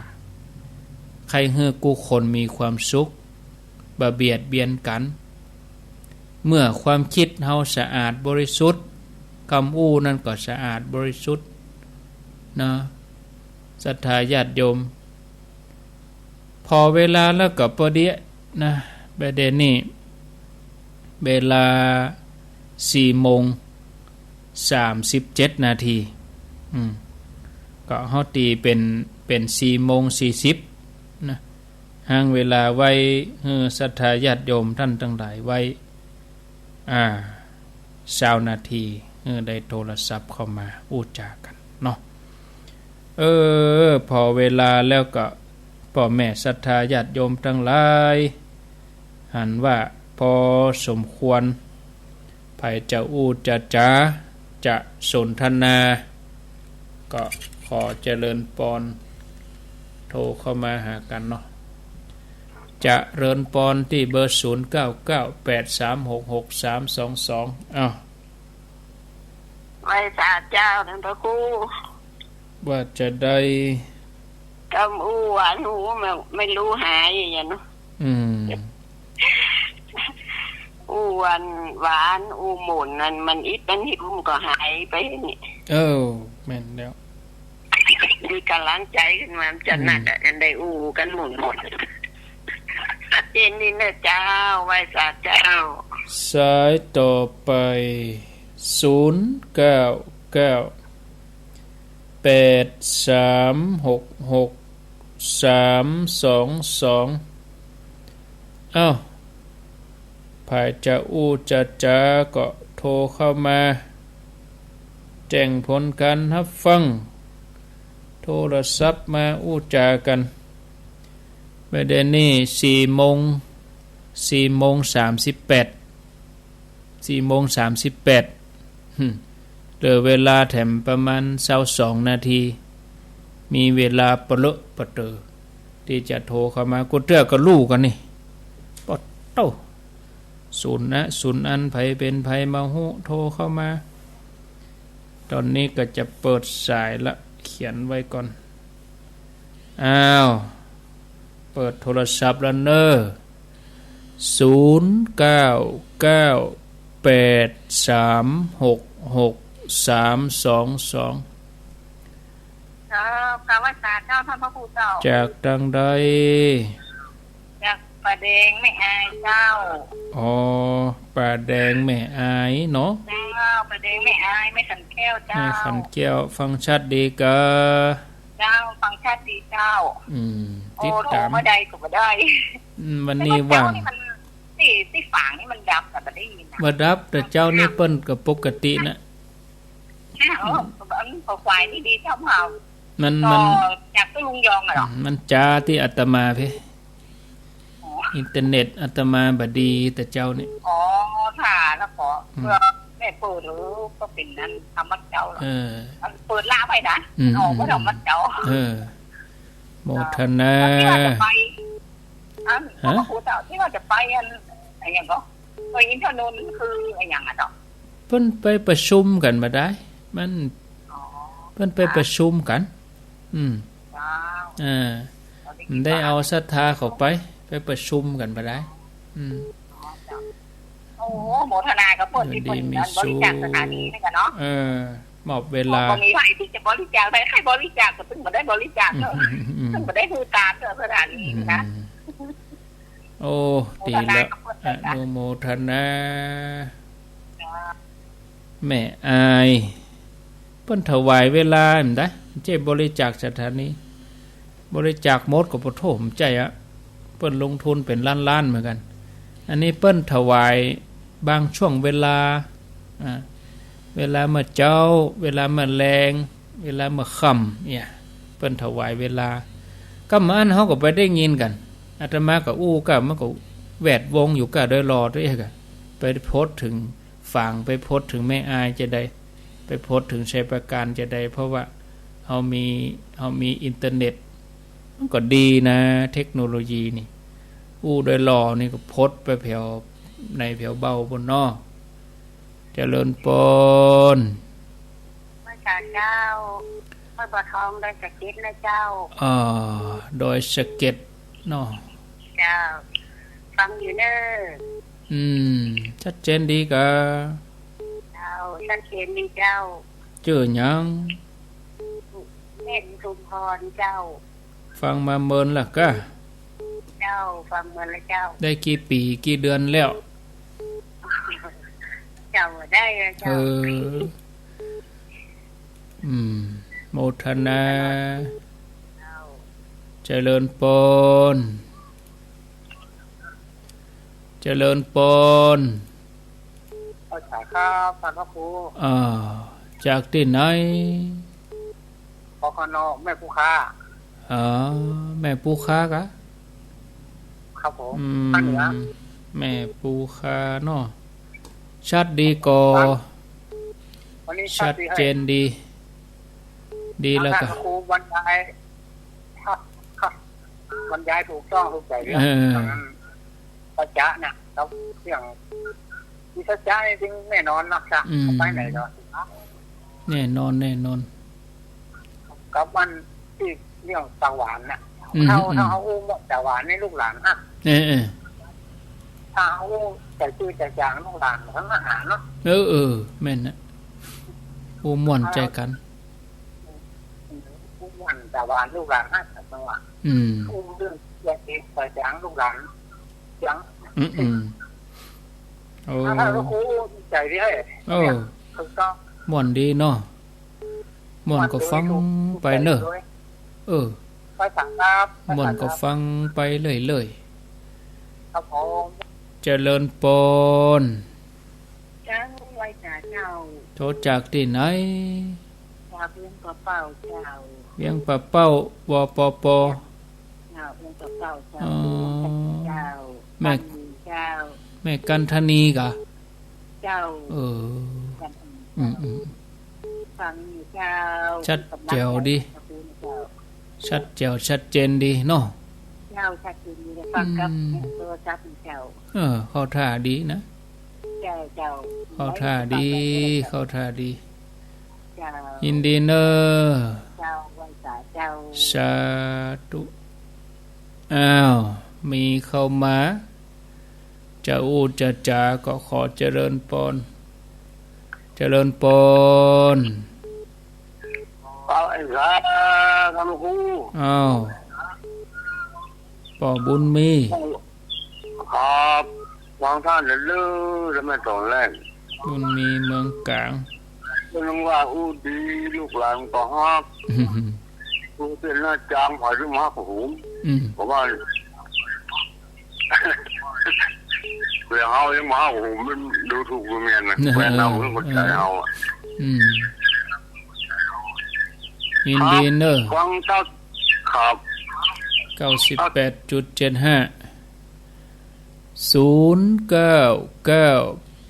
ใค่หื้อกู้คนมีความสุข บ่เบียดเบียนกั๋น เมื่อความคิดเฮาสะอาดบริสุทธิ์ กำอู้นั้นก็สะอาดบริสุทธิ์นะ ศรัทธาญาติโยม ผ่อเวลาแล้วก็ปอดีนะ บ่าเดี่ยวนี้ เวลาสี่โมงสามสิบเจ็ดนาที อืม ก็เฮาตี๋เป๋น เป๋นสี่โมงสี่สิบนะ หังเวลาไว้หื้อศรัทธาญาติโยมต้านตังหลายไว้ อ่า ซาวนาที หื้อได้โทรศัพท์เข้ามาอู้จ๋ากั๋นเนาะ เออ ผ่อเวลาแล้วก็ป้อแม่ศรัทธาญาติโยมตังหลาย หันว่าพอสมควร ใผจะอู้จะจ๋า จะสนทนา ก็ขอเจริญปอน โทรเข้ามาหากั๋นเนาะ เจริญปอนตี้เบอร์ ศูนย์เก้าเก้าแปดสามหกหกสามสองสอง อ้าว ไหว้สาเจ้าต้านพระครู ว่าจะได้ กำอู้หวานหู ไม่ ไม่ฮู้หายอย่างเนาะ อืม อู้หวานหวาน อู้หม่นนั้น มันอิดมันหิวมันก็หายไปนี่ เออ แม่นแล้ว มีก๋ำลังใจ๋ขึ้นมา มันจะหนักอะ อืม อันได้อู้กั๋นหม่นหม่น เจนนี่นะเจ้า ไหว้สาเจ้า สายต่อไป ศูนย์เก้าเก้าแปดสามหกหกสามสองสอง อ้าว ใผจะอู้จะจ๋าก็โทรเข้ามา แจ้งผลก๋านฮับฟัง โทรศัพท์มาอู้จ๋ากั๋น บ่าเดี่ยวนี้สี่โมง สี่โมงสามสิบแปด สี่โมงสามสิบแปด หึ เหลือเวลาแถมประมาณซาวสองนาที มีเวลาปะเลอะปะเต๋อ ตี้จะโทรเข้ามา กู้เตื้อก็ฮู้กั๋นนี่ ปะโต้ ศูนย์นะ ศูนย์อัน ใผเป๋นใผบ่ฮู้ โทรเข้ามา ต๋อนนี้ก็จะเปิดสายละ เขียนไว้ก่อน อ้าว เปิดโทรศัพท์แล้วเน่อ ศูนย์เก้าเก้าแปดสามหกหกสามสองสอง เจ้า กราบไหว้สาเจ้าต้านพระครูเจ้า จากตางใด จากป่าแดงแม่อายเจ้า อ๋อ ป่าแดงแม่อายเนาะ เจ้า ป่าแดงแม่อาย แม่ขันแก้วเจ้า แม่ขันแก้ว ฟังชัดดีกา เจ้า ฟังชัดดีเจ้า อืม โอ้ ติดต๋าม โทรมาได้ก็บ่ได้ อืม วันนี้ว่าง แต่เมื่อเจ๊านี่มัน ตี้ ตี้ฝางนี่มันดับ ก็บ่ได้ยินนะ บ่ดับ แต่เจ๊านี่เปิ้นก็ปกตินะ เออ มันก็ควายนี่ดีเจ้าเฮา มัน ก็ มัน จากตู้ลุงยองอะเหรอ อืม มันจ๋าตี้อาตมาเพ่ อ๋อ อินเทอร์เน็ตอาตมาบ่ดีแต่เจ๊านี่ อ๋อ ค่ะ แล้วก็ อืม เพื่อ แต่เปิดหรือก็เป๋นนั้นธรรมะเจ้าเหรอ เออ มันเปิดละไว้นะ อืม อ๋อ อืม ก็ธรรมะเจ้า เออ โมทนา ที่ว่าจะไป อัน ฮะ หลวงปู่เจ้า ที่ว่าจะไปอัน อันหยังก็ ไปอินทนนท์คืออันหยังอะเจ้า เปิ้นไปประชุมกั๋นบ่าดาย มัน อ๋อ เปิ้นไปประชุมกั๋น อืม เจ้า เออ มันได้เอาศรัทธาเขาไป ไปประชุมกั๋นบ่าดาย อืม อ๋อ เจ้า โอ้ โมทนากับเปิ้นตี้เปิ้น อยู่ดีมีสุข บริจาคสถานีนี่กั๋นเนาะ เออ มอบเวลา ก็มีใผตี้จะบริจาค ใผ ใผบริจาคก็เปิ้นบ่ได้บริจาคเนาะ อืม อืม อืม เปิ้นบ่ได้ฮู้ตามเนาะ สถานีนะ อืม โอ้ ดีแล้ว โมทนากับเปิ้นนะ อนุโมทนา จ้า แม่อาย เปิ้นถวายเวลา บ่าดาย บ่ใจ้บริจาคสถานี บริจาคหมดก็บ่โถ่ บ่ใจ้อะ เปิ้นลงทุนเป๋นล้านๆ เหมือนกั๋น อันนี้เปิ้นถวายบางช่วงเวลา อ่า เวลาเมื่อเจ๊า เวลาเมื่อแลง เวลาเมื่อค่ำ เนี่ย เปิ้นถวายเวลา กำอั้นเฮาก็ไปได้ยินกั๋น อาตมาก็อู้ก้า มันก็แวดวงอยู่ก้า โดยหล่อโตเองก้า ไปโพสต์เถิง ฝางไปโพสต์เถิงแม่อายจาใด ไปโพสต์เถิงชัยปราการจาใด เพราะว่าเฮามี เฮามีอินเทอร์เน็ต มันก็ดีนะ เทคโนโลยีนี่ อู้โดยหล่อนี่ก็โพสต์ไปแผวในแผวเบ้าปู้นเนาะ เจริญปอน พระอาจารย์เจ้า ห้วยบัวทอง ดอยสะเก็ดนะเจ้า อ่า ดอยสะเก็ดเนาะ เจ้า ฟังอยู่เน่อ อืม ชัดเจนดีก้า เจ้า ชัดเจนดีเจ้า จื้อหยัง แม่นชุมพรเจ้า ฟังมาเมินละก้า เจ้า ฟังเมินละเจ้า ได้กี่ปี๋กี่เดือนแล้ว เจ้า ได้ละเจ้า เออ อืม โมทนา เจ้า เจริญปอน เจริญปอน ขอโทษครับ ท่านพระครู อ่า จากตี้ไหน ปกน แม่ปูคา อ๋อ แม่ปูคาก้า ครับผม อืม ภาคเหนือ แม่ปูคาเนาะ ชัดดีก่อ วันนี้ชัดดี ชัดเจนดี ดีแล้วก้า ท่านพระครูบรรยาย ครับ ครับ บรรยายถูกต้องถูกใจ๋เลย เออ ตอนนั้น สัจจะเนี่ย ครับ เรื่องมีสัจจะนี่จริงแน่นอนเนาะ จะ อืม ไปไหนก็ แน่นอน แน่นอน กับมันตี้เรื่องตาหวานน่ะ อืม เฮา อืม เฮาอู้ม่วนตาหวานในลูกหลานฮะ เออ เออ ถ้าเฮาอู้ใจ๋จื้อใจ๋จ๋างลูกหลานทั้งอาหารเนาะ เออ เออ แม่นนะ อู้ม่วนใจ๋กั๋น อู้ม่วนตาหวานลูกหลานฮะ จังหวะ อืม อู้เรื่องใจ๋จื้อใจ๋จ๋างลูกหลาน ยัง อืม อืม โอ้ ถ้าเราครูใจ๋ดีให้ โอ้ เนี่ย ถูกต้อง ม่วนดีเนาะ ม่วนก็ฟังไปเน่อ เออ ไปถามครับ ม่วนก็ฟังไปเรื่อยๆ ครับผม เจริญปอน เจ้า ไหว้สาเจ้า โทรจากตี้ไหน จากเวียงป่าเป้าเจ้า เวียงป่าเป้า วปป เจ้า เวียงป่าเป้าเจ้า อ๋อ เจ้า แม่ ฟังอยู่เจ้า แม่กันทนีก้า เจ้า เออ กันทนี อืม อืม ฟังอยู่เจ้า ชัดแจ๋วดี เจ้า ชัดแจ๋ว ชัดเจนดีเนาะ เจ้า ชัดเจนดี ฟังกับ อืม โทรศัพท์เจ้า เออ เข้าท่าดีนะ เจ้า เจ้า เข้าท่าดี เข้าท่าดี เจ้า ยินดีเน่อ เจ้า ไหว้สาเจ้า สาธุ อ้าว มีเข้ามา จะอู้จะจ๋าก็ขอเจริญปอน เจริญปอน เอาไอ้สา ท่านครู อ้าว ป้อบุญมี ครับ ฟังท่านเรื่อยๆ แล้วแม่ตอนแรก บุญมีเมืองก๋าง ก็นึกว่าอู้ดี ลูกหลานก็ฮัก อืม อู้เตี้ยนหน้าจาง ใผจะมาฮักผม อืม ผมว่า เดี๋ยวเฮายังมาฮักผม มันดูถูกดูหมิ่นนะ เออ แฟนเฮา เออ คนใจเฮาอะ อืม ยินดีเน่อ ฟังท่าน ครับ เก้าสิบแปดจุดเจ็ดห้า ศูนย์เก้าเก้า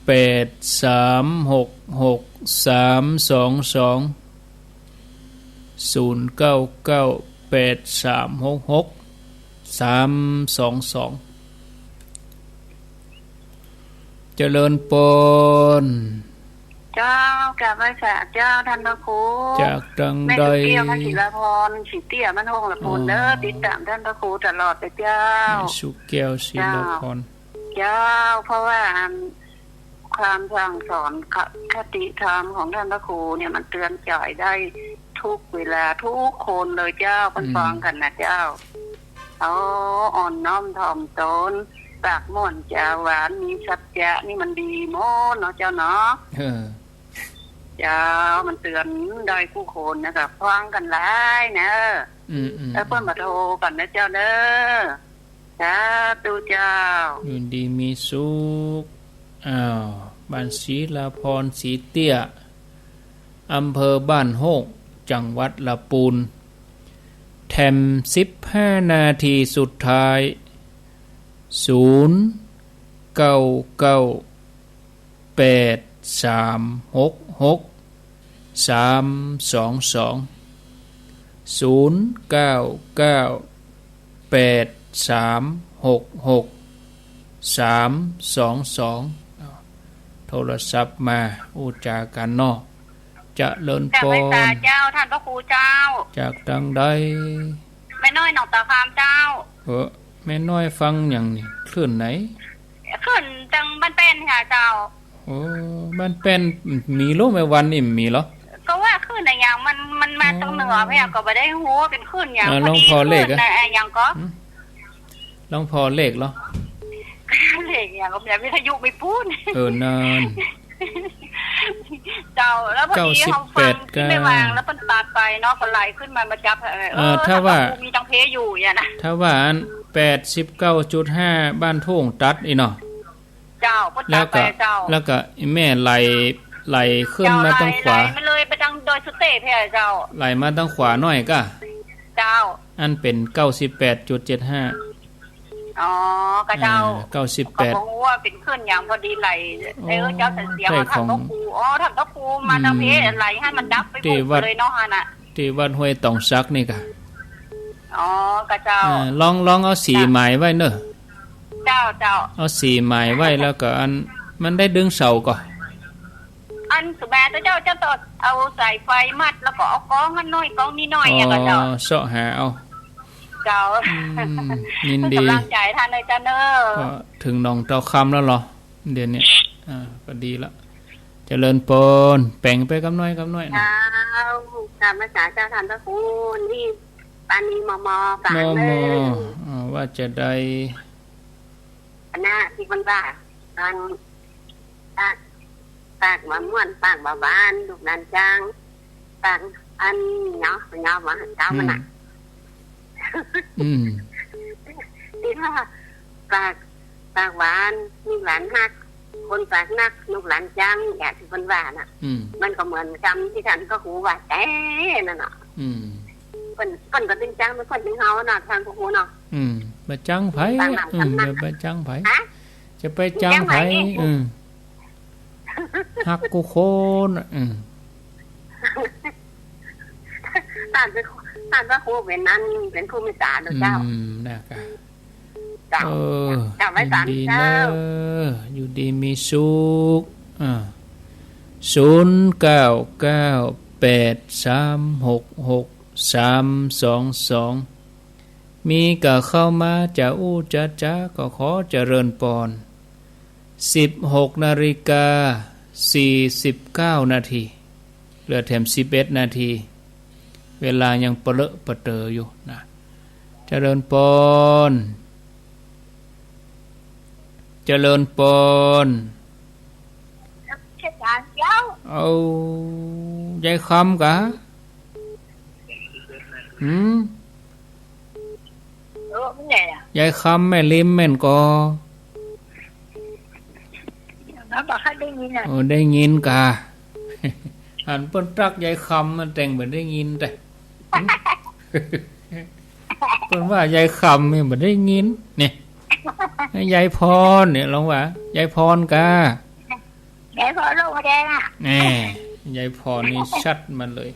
แปดสามหกหกสามสองสอง ศูนย์เก้าเก้าแปดสามหกหกสามสองสอง เจริญปอน เจ้า กราบไหว้สาเจ้าท่านพระครู จากตังใด แม่สุแก้ว มาศิลาพร ศรีเตี้ย บ้านห้องละปูนเด้อ อ๋อ ติดต๋ามท่านพระครูตลอดเลยเจ้า แม่สุแก้ว ศิลาพร เจ้า เจ้า เพราะว่าอัน ความสั่งสอนคติธรรมของท่านพระครูเนี่ย มันเตือนใจได้ทุกเวลาทุกคนเลยเจ้า อืม เปิ้นฟังกั๋นนะเจ้า เอาอ่อนน้อมถ่อมตน ปากม่วนจาหวาน มีสัจจะนี่มันดีหมดเนาะเจ้าเนาะ เออ เจ้า มันเตือนได้กู้คนนะ ก็ฟังกั๋นหลายนะ อืมๆๆ เออ เปิ้นมาโทรกั๋นนะเจ้าเด้อ สาธุเจ้า อยู่ดีมีสุข อ้าว บ้านศิลาพร ศรีเตี้ย อำเภอบ้านโฮก จังหวัดละปูน แถมสิบห้านาทีสุดท้าย ศูนย์เก้าเก้าแปดสามหกหกสามสองสอง ศูนย์เก้าเก้าแปดสามหกหกสามสองสอง อ้าว โทรศัพท์มา อู้จ๋ากั๋นเนาะ เจริญปอน กราบไหว้สาเจ้า ท่านพระครูเจ้า จากตังใด แม่น้อยหนองตาคามเจ้า เออ แม่น้อยฟังหยังนี่ คลื่นไหน คลื่นตังบ้านแป้นค่ะเจ้า โอ้ บ้านแป้นมีลอ แม่วันนี่มีลอ ก็ว่าคลื่นอะหยังมัน มันมาตังเหนือ อ๋อ แม่ก็บ่ได้ฮู้ว่าเป๋นคลื่นหยัง อ่า พอดี ลองผ่อเลข คลื่นอะ อะหยังก็ หืม ลองผ่อเลขลอ เลขหยังก็มี วิทยุมีปู๊น เออ นั่น เจ้า แล้วพอดี เก้าสิบแปด เฮาฟังตี้แม่วาง แล้วเปิ้นตัดไปเนาะ ก็ไหลขึ้นมา มาจับ เออ เออ ถ้าว่า ท่านพระครูมีตังเพอยู่เนี่ยนะ ถ้าว่าอันแปดสิบเก้าจุดห้า บ้านทุ่งตัดอีเนาะ เจ้า เปิ้นตัดไปเจ้า แล้วก็ แล้วก็แม่ไหล ไหลขึ้นมาตังขวา เจ้า ไหล ไหลมาเลยไปตังดอยสุเตพแท้เจ้า ไหลมาตังขวาหน้อยก้า เจ้า อันเป๋นเก้าสิบแปดจุดเจ็ดห้า อ๋อ กะเจ้า อ่า เก้าสิบแปด ก็บ่ฮู้ว่าเป๋นคลื่นหยัง พอดีไหล โอ้ เออ เจ้าสันเสียง ใช่ ว่าท่านพระครู ของ อ๋อ ท่านพระครูมาตังเพ อืม ไหลหันมันดับไปหมดเลยเนาะ ตี้วัด หั้นน่ะ ตี้วัดห้วยตองสักนี่กะ อ๋อ กะเจ้า อ่า ลอง ลองเอาสีหมายไว้เน่อ เจ้า เจ้า เอาสีหมายไว้ แล้วก็อัน มันได้ดึงเสาก่อ อันสุแบเจ้า เจ้าต้องเอาสายไฟมัด แล้วก็เอาก๊องอันน้อย ก๊องนี้น้อย อ๋อ อะ ก็เจ้า เซาะหาเอา เจ้า อืม ยินดี เปิ้นก๋ำลังใจ๋ท่านเลยเจ้าเน่อ ก็เถิงหนองเต้าคำแล้วลอ เดี๋ยวนี้ อ่า ก็ดีละ เจริญปอน แป๋งไปกำน้อยกำน้อยนะ เจ้า กราบไหว้สาเจ้าท่านพระครู นี่ปานีมอมอ ฝาก มอมอ เน่อ อ่า ว่าจะได้ อันน่ะตี้เปิ้นว่า อัน ปาก ปากบ่ม่วน ปากบ่หวาน ลูกหลานจั๊ง ปากอันเนาะ เนาะ ว่าเจ้ามันน่ะ อืม อืม ตี้ว่า ปาก ปากหวาน ลูกหลานฮัก คนปากนัก ลูกหลานจั๊ง อย่างตี้เปิ้นว่าน่ะ อืม มันก็เหมือนกำตี้ท่านพระครูว่าแต๊นั่นน่ะ อืม เปิ้น เปิ้นก็เป๋นจั๊ง เปิ้นเป๋นเฮาเนาะ ท่านพระครูเนาะ อืม บ่จั๊งใผ ปากหนำ อืม กำนัก จะไปจั๊งใผ ฮะ จะไปจั๊งใผ จั๊งใผ อืม ฮักกู้คน อืม ต้านเป๋น ต้านพระครูเป๋นนั้น เป๋นผู้เมตต๋าเนาะเจ้า อืม นะกะ เจ้า เออ เจ้า ไว้สาม ยินดี เจ้า เน่อ อยู่ดีมีสุข อ่า ศูนย์เก้าเก้าแปดสามหกหกสามสองสอง มีก้าเข้ามาจะอู้จะจ๋า ก็ขอเจริญปอน สิบหกนาฬิกาสี่สิบเก้านาที เหลือแถมสิบเอ็ดนาที เวลายังปะเลอะปะเต๋ออยู่นะ เจริญปอน เจริญปอน เจ้า เอา ยายคำกะ หืม เออ มันไงอะ ยายคำแม่ริมแม่นก่อ แล้วบอกให้ได้ยินอะ โอ้ ได้ยินกะ หันเปิ้นตั๊กยายคำมันแต่งบ่ได้ยินแต่ หืม เปิ้นว่ายายคำนี่บ่ได้ยิน เนี่ย ยายพรเนี่ย ลองว่า ยายพรกะ ยายพรโล่งแดงอะ แน่ ยายพรนี่ชัดมาเลย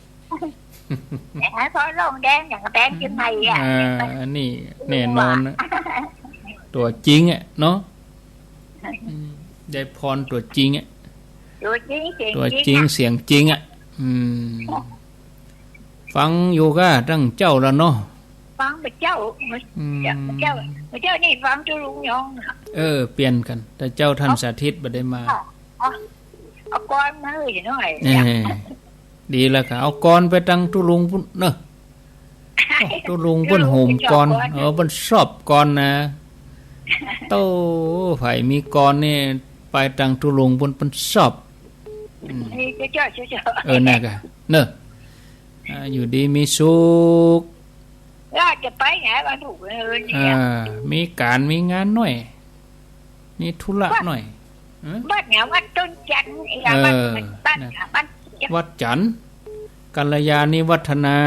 ยายพรโล่งแดงอย่างแดงขึ้นมาอีกอะ อ่า อันนี้แน่นอนนะ ตัวจริงอะเนาะ อืม ยายพรตัวจริงอะ ตัวจริงเสียง ตัวจริง จริงอะ เสียงจริงอะ อืม ฟังอยู่ก้าตั้งเจ้าแล้วเนาะ ฟังบ่าเจ้า อืม บ่าเจ้า บ่าเจ้านี่ฟังตุ๊ลุงยองอะ เออ เปลี่ยนกั๋น แต่เจ้าท่านสาธิตบ่ได้มา อ๋อ อ๋อ เอากลอนมาเลยหน่อย เออ ดีแล้วก้า เอากลอนไปตังตุ๊ลุงปุ้นเนาะ ตุ๊ลุงเปิ้นโหมกลอน เออ เปิ้นชอบกลอนนะ โต้ ใผมีกลอนนี่ไปตังตุ๊ลุงปุ้น เปิ้นชอบ อืม นี่เจ้า เจ้า เจ้า เออ น่ะก้า เนาะ อ่า อยู่ดีมีสุข แล้วจะไปไหนวันศุกร์ เออ เนี่ย อ่า มีก๋านมีงานหน้อย มีธุระหน้อย ฮะ วัดเนี่ย วัดต้นจันทน์ อีกวัด เออ วัด น่ะ วัด วัดจันทน์ กัลยาณิวัฒนา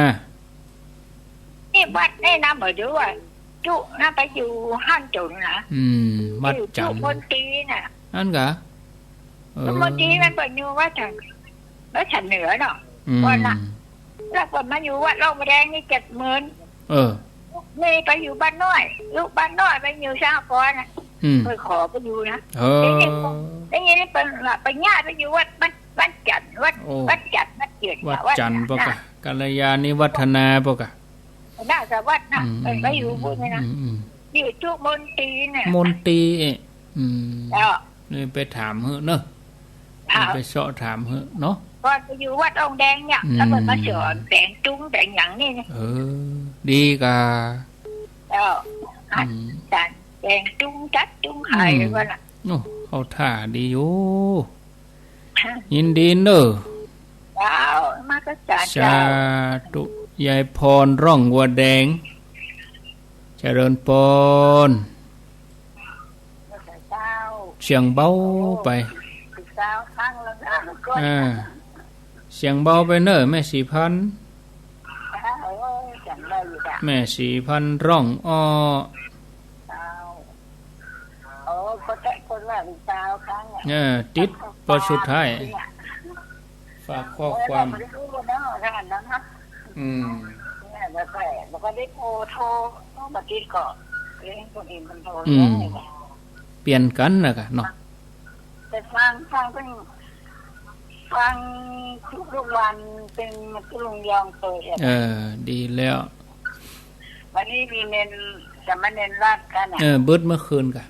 นี่วัดนี่นะ บ่าดูว่า จุนะไปอยู่ห้านโจ๋นนะ อืม วัดจันทน์ อยู่จุมนตรีน่ะ อั้นก้า เออ มนตรีมันบ่อยู่วัดทาง วัดทางเหนือเนาะ อืม ก่อนน่ะ แล้วก็มาอยู่วัดโล่งแดงนี่เจ็ดหมื่น เออ นี่ไปอยู่บ้านน้อย ลูกบ้านน้อยไปอยู่สหกรณ์น่ะ อืม ไปขอไปอยู่นะ เออ ได้ยิน ได้ยินเปิ้นว่าไปย้ายไปอยู่วัดบ้าน บ้านจันทน์ วัด โอ้ วัดจันทน์ วัดเจือน วัดจันทน์ วัด ปะกะ น่ะ กัลยาณิวัฒนาปะกะ นาสวัสดิ์น่ะ อืม เปิ้นไปอยู่ปุ้นนี่นะ อืม อืม อยู่จุมนตรีน่ะ มนตรี อืม เจ้า นี่ไปถามหื้อเนาะ อ่า นี่ไปเซาะถามหื้อเนาะ ก่อนไปอยู่วัดโล่งแดงเนี่ย อืม แล้วเปิ้นมาสอนแดงจุ้งแดงหยังนี่นะ เออ ดีก้า เจ้า อืม อาจารย์แดงจุ้งจั๊ดจุ้งไข่ อืม ว่าน่ะ โอ้ เข้าท่าดีอยู่ ยินดีเน่อ เจ้า มาก็สา สาธุ ยายพรร่องวัวแดง เจริญปอน เจ้า เสียงเบาไป เจ้า ครั้งละนะ อ่า เสียงเบาไปเน่อ แม่ศรีพันธุ์ เจ้า เอ้ย เสียงเบาอยู่จ้ะ แม่ศรีพันธุ์ร่องอ้อ เจ้า โอ้ ก็แต่คนว่าเป็นสาวครั้งอะ เออ ติดปอสุดท้าย ฝากข้อความ เออ แต่บ่ได้ฮู้เนาะ ท่านนั้นนะ อืม เนี่ย บ่ค่อย บ่ค่อยได้โทร โทร โทรมาติดก็ เอ๊ะ คนอื่นมันโทร อืม ได้ เปลี่ยนกั๋นนะกะเนาะ แต่ฟัง ฟังเปิ้น ฟังทุกๆ วัน เปิ้นตุ๊ลุงยองเปิดอะ เออ ดีแล้ว วันนี้มีเณร สามเณรราชกั๋นอะ เออ เบิดเมื่อคืนกะ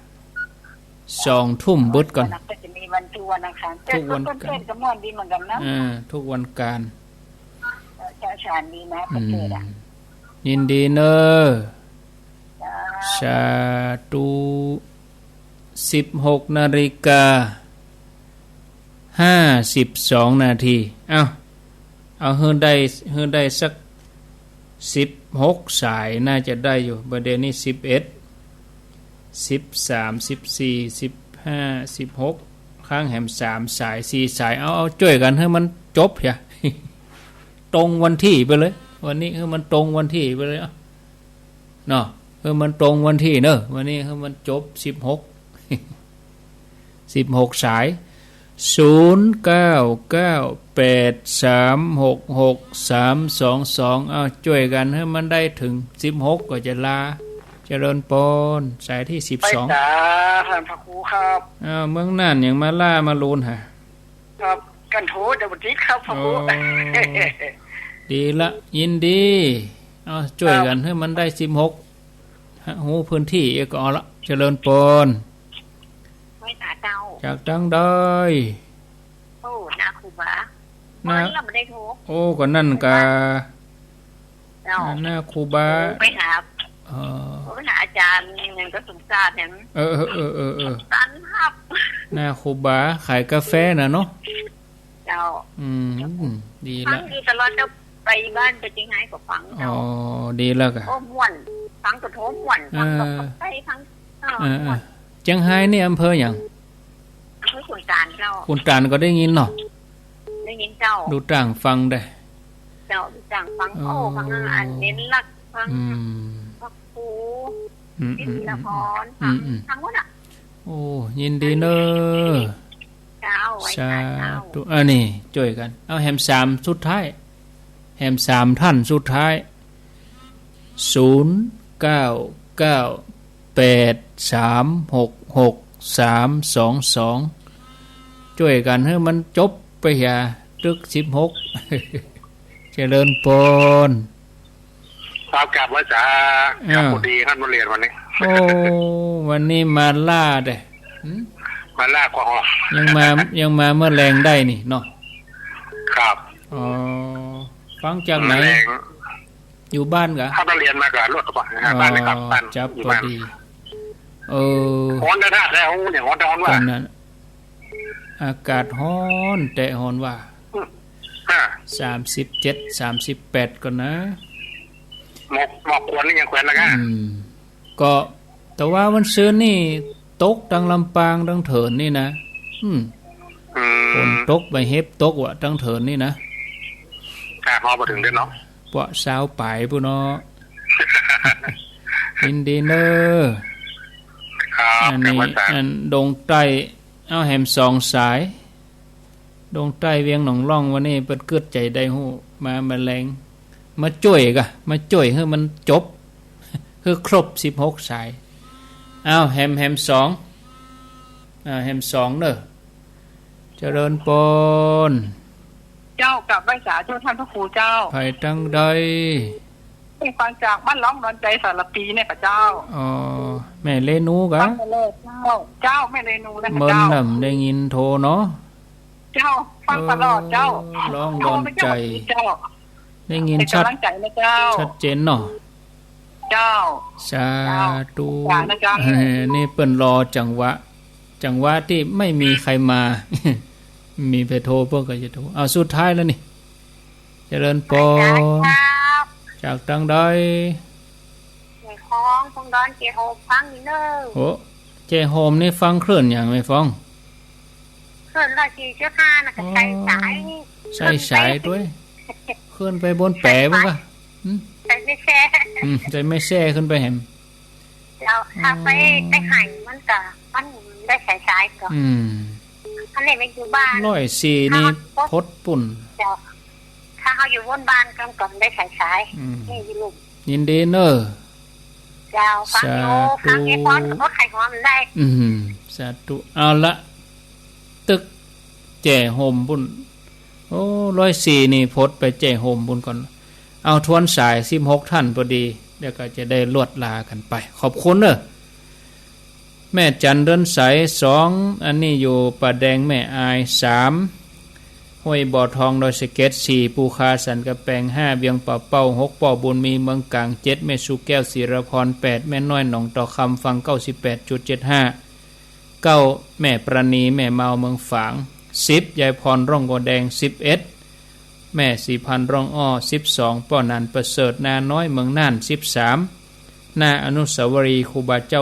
สองทุ่มเบิดก่อน ก็จะมีวันทุกวันอังคาร ทุกวัน เทศน์ก็ม่วนดีเหมือนกั๋นนะ เออ ทุกวันอังคาร เออ เจ้าสารดีนะ อืม เทศน์อะ ยินดีเน่อ เจ้า สาธุ สิบหกนาฬิกา ห้าสิบสองนาที เอ้า เอาหื้อได้ หื้อได้สักสิบหกสาย น่าจะได้อยู่ บ่าเดี่ยวนี้สิบเอ็ด สิบสาม สิบสี่ สิบห้า สิบหก ค้างแหมสามสาย สี่สาย เอา เอาจ้วยกั๋นหื้อมันจบเหีย ตรงวันตี้ไปเลย วันนี้หื้อมันตรงวันตี้ไปเลย เอ้า เนาะ หื้อมันตรงวันตี้เน่อ วันนี้หื้อมันจบสิบหก สิบหกสาย ศูนย์เก้าเก้าแปดสามหกหกสามสองสอง เอาจ้วยกั๋นหื้อมันได้เถิงสิบหก ก็จะลา เจริญปอน สายตี้สิบสอง ไปจ้า ท่านพระครูครับ อ้าว เมืองน่านยังมาล่ามาลูนหา ครับ กั๋นโทรจะบ่ติดครับ พระครู โอ้ ดีละ ยินดี เอาจ้วยกั๋น ครับ หื้อมันได้สิบหก ฮะ ฮู้พื้นตี้เอกก็เอาละ เจริญปอน ไปหาเจ้า จากตังใด โอ้ นาครูบา นา วันนี้เราไม่ได้โทร โอ้ ก็นั่นกะ เจ้า นาครูบา ไปหา เออ ไปหาอาจารย์หนึ่งก็สงสารเนี่ย เออ เออ ตันครับ นาครูบาขายกาแฟน่ะเนาะ เจ้า อืม ดีละ ฟังอยู่ตลอด เจ้าไปบ้านไปเจียงไฮ้ก็ฟัง อ๋อ เจ้า ดีแล้วกะ โอ้ ม่วน ฟังก็โทรม่วน ฟังก็ เออ ไปฟัง เออ เออ ม่วน เจียงไฮ้นี่อำเภอหยัง อำเภอขุนตาลเจ้า ขุนตานก็ได้ยินเนาะ ได้ยินเจ้า ดูต่างฟังได้ เจ้า ดูต่างฟัง อ๋อ โอ้ ฟังอันเน้นหลัก ฟัง อืม พระครู อืม วิทยาพร อืม ฟัง อืม ทั้งหมดอะ โอ้ ยินดีเน่อ เจ้า สาธุ อันนี้จ้วยกั๋น เอาแหมสามสุดท้าย แหมสามท่านสุดท้าย ศูนย์เก้าเก้าแปดสามหกหกสามสองสอง จ้วยกั๋นหื้อมันจบไปเหีย ตึกสิบหก เจริญปอน ครับ กราบไหว้สา ครับ อ้าว พอดีครับ มาเรียนวันนี้ โอ้ วันนี้มาล่าเด้อ หืม มาล่ากว่าหอ ยังมา ยังมาเมื่อแลงได้นี่เนาะ ครับ อ๋อ ฟังจากไหน แลง อยู่บ้านกะ ครับ มาเรียนมากับรถกระบะ อ๋อ บ้านเลยครับ บ้าน จับ อยู่ พอ บ้าน ดี เออ ฮ้อนแต๊ๆ แล้วเนี่ย ฮ้อนแต๊ฮ้อนว่า ตอนนั้น อากาศฮ้อนแต๊ฮ้อนว่า อืม อ่า สามสิบเจ็ด สามสิบแปดก่อนนะ หมอก หมอกควันนี่ยังแขวนนะก้า อืม ก็ แต่ว่าวันซืนนี่ตกตังลำปางตังเถินนี่นะ อืม อืม ฝนตกไปเห็บตกว่ะตังเถินนี่นะ กาฮอดบ่เถิงเด้อเนาะ ปะซาวป๋ายปุ้นเนาะ ยินดีเน้อ ครับ อันนี้ กราบไหว้สา อันดงใต้ เอาแหมสองสาย ดงใต้เวียงหนองล่องวันนี้เปิ้นกึ๊ดใจ๋ได้ฮู้ มาเมื่อแลง มาจ้วยกะ มาจ้วยหื้อมันจบ หื้อครบสิบหกสาย เอาแหม แหมสอง อ่า แหมสองเน้อ เจริญปอน เจ้า กราบไหว้สาธุท่านพระครูเจ้า ใผตังใด ฟังจากบ้านล่องดอนใจ๋สารภีเนี่ยค่ะเจ้า อ๋อ แม่เรนูกะ ฟังตลอดเจ้า เจ้า แม่เรนูนะคะ เมิน เจ้า น่ะได้ยินโทรเนาะ เจ้า ฟังตลอดเจ้า เออ ล่องดอนใจ๋ เจ้า ได้ยิน เป็น ชัด กำลังใจ๋นะเจ้า ชัดเจนเนาะ เจ้า สาธุ เจ้า สาธุนะเจ้า เออ นี่เปิ้นรอจังหวะ จังหวะตี้ไม่มีใผมา มีใผโทรเปิ้นก็จะโทร เอาสุดท้ายแล้วนี่ เจริญปอน ครับ จากตังใด แม่ของ ตรงดอนเจโฮมฟังนี่เน้อ โอ้ เจโฮมนี่ฟังคลื่นหยังแม่ฟอง คลื่นร้อยสี่จุดห้าน่ะ ก็ใส่สาย อ๋อ ใส่สายตวย ขึ้นไปบนแป๋ปุ้นกะ หืม ใส่แม่แซ่ อืม ใส่แม่แซ่ขึ้นไปแหม เจ้า ถ้าไป อ๋อ ไปไฮ่มันก็ มันได้ใส่สายก่อ อืม อันนี้ไม่อยู่บ้าน ร้อยสี่นี่ ถ้า พดปุ้น เจ้า ถ้าเฮาอยู่บนบ้านก็ ก็ได้ใส่สาย อืม นี่อยู่ลุ่ม ยินดีเน้อ เจ้า ฟังอยู่ สาธุ ฟังไอ้พรก็บ่ใครหอมได้ อืม สาธุ เอาละ ตึกแจ่โฮมปุ้น โอ้ ร้อยสี่นี่พดไปแจ่โฮมปุ้นก่อน เอาทวนสายสิบหกท่านพอดี เดี๋ยวก็จะได้ลวดลากั๋นไป ขอบคุณเน้อ แม่จันเรือนใส สอง อันนี้อยู่ป่าแดง แม่อาย สาม ห้วยบ่อทอง ดอยสะเก็ด สี่ ปู่คาสันกำแปง ห้า เวียงป่าเป้า หก ป้อบุญมี เมืองกลาง เจ็ด แม่สุแก้ว ศิรพร แปด แม่น้อย หนองตอคำ ฟัง เก้าสิบแปดจุดเจ็ดห้า เก้า แม่ปราณี แม่เมา เมืองฝาง สิบ ยายพร ร่องบัวแดง สิบเอ็ด แม่ศรีพันธ์ ร่องอ้อ สิบสอง ป้อหนานประเสริฐ นาน้อย เมืองน่าน สิบสาม หน้าอนุสาวรีย์ครูบาเจ้า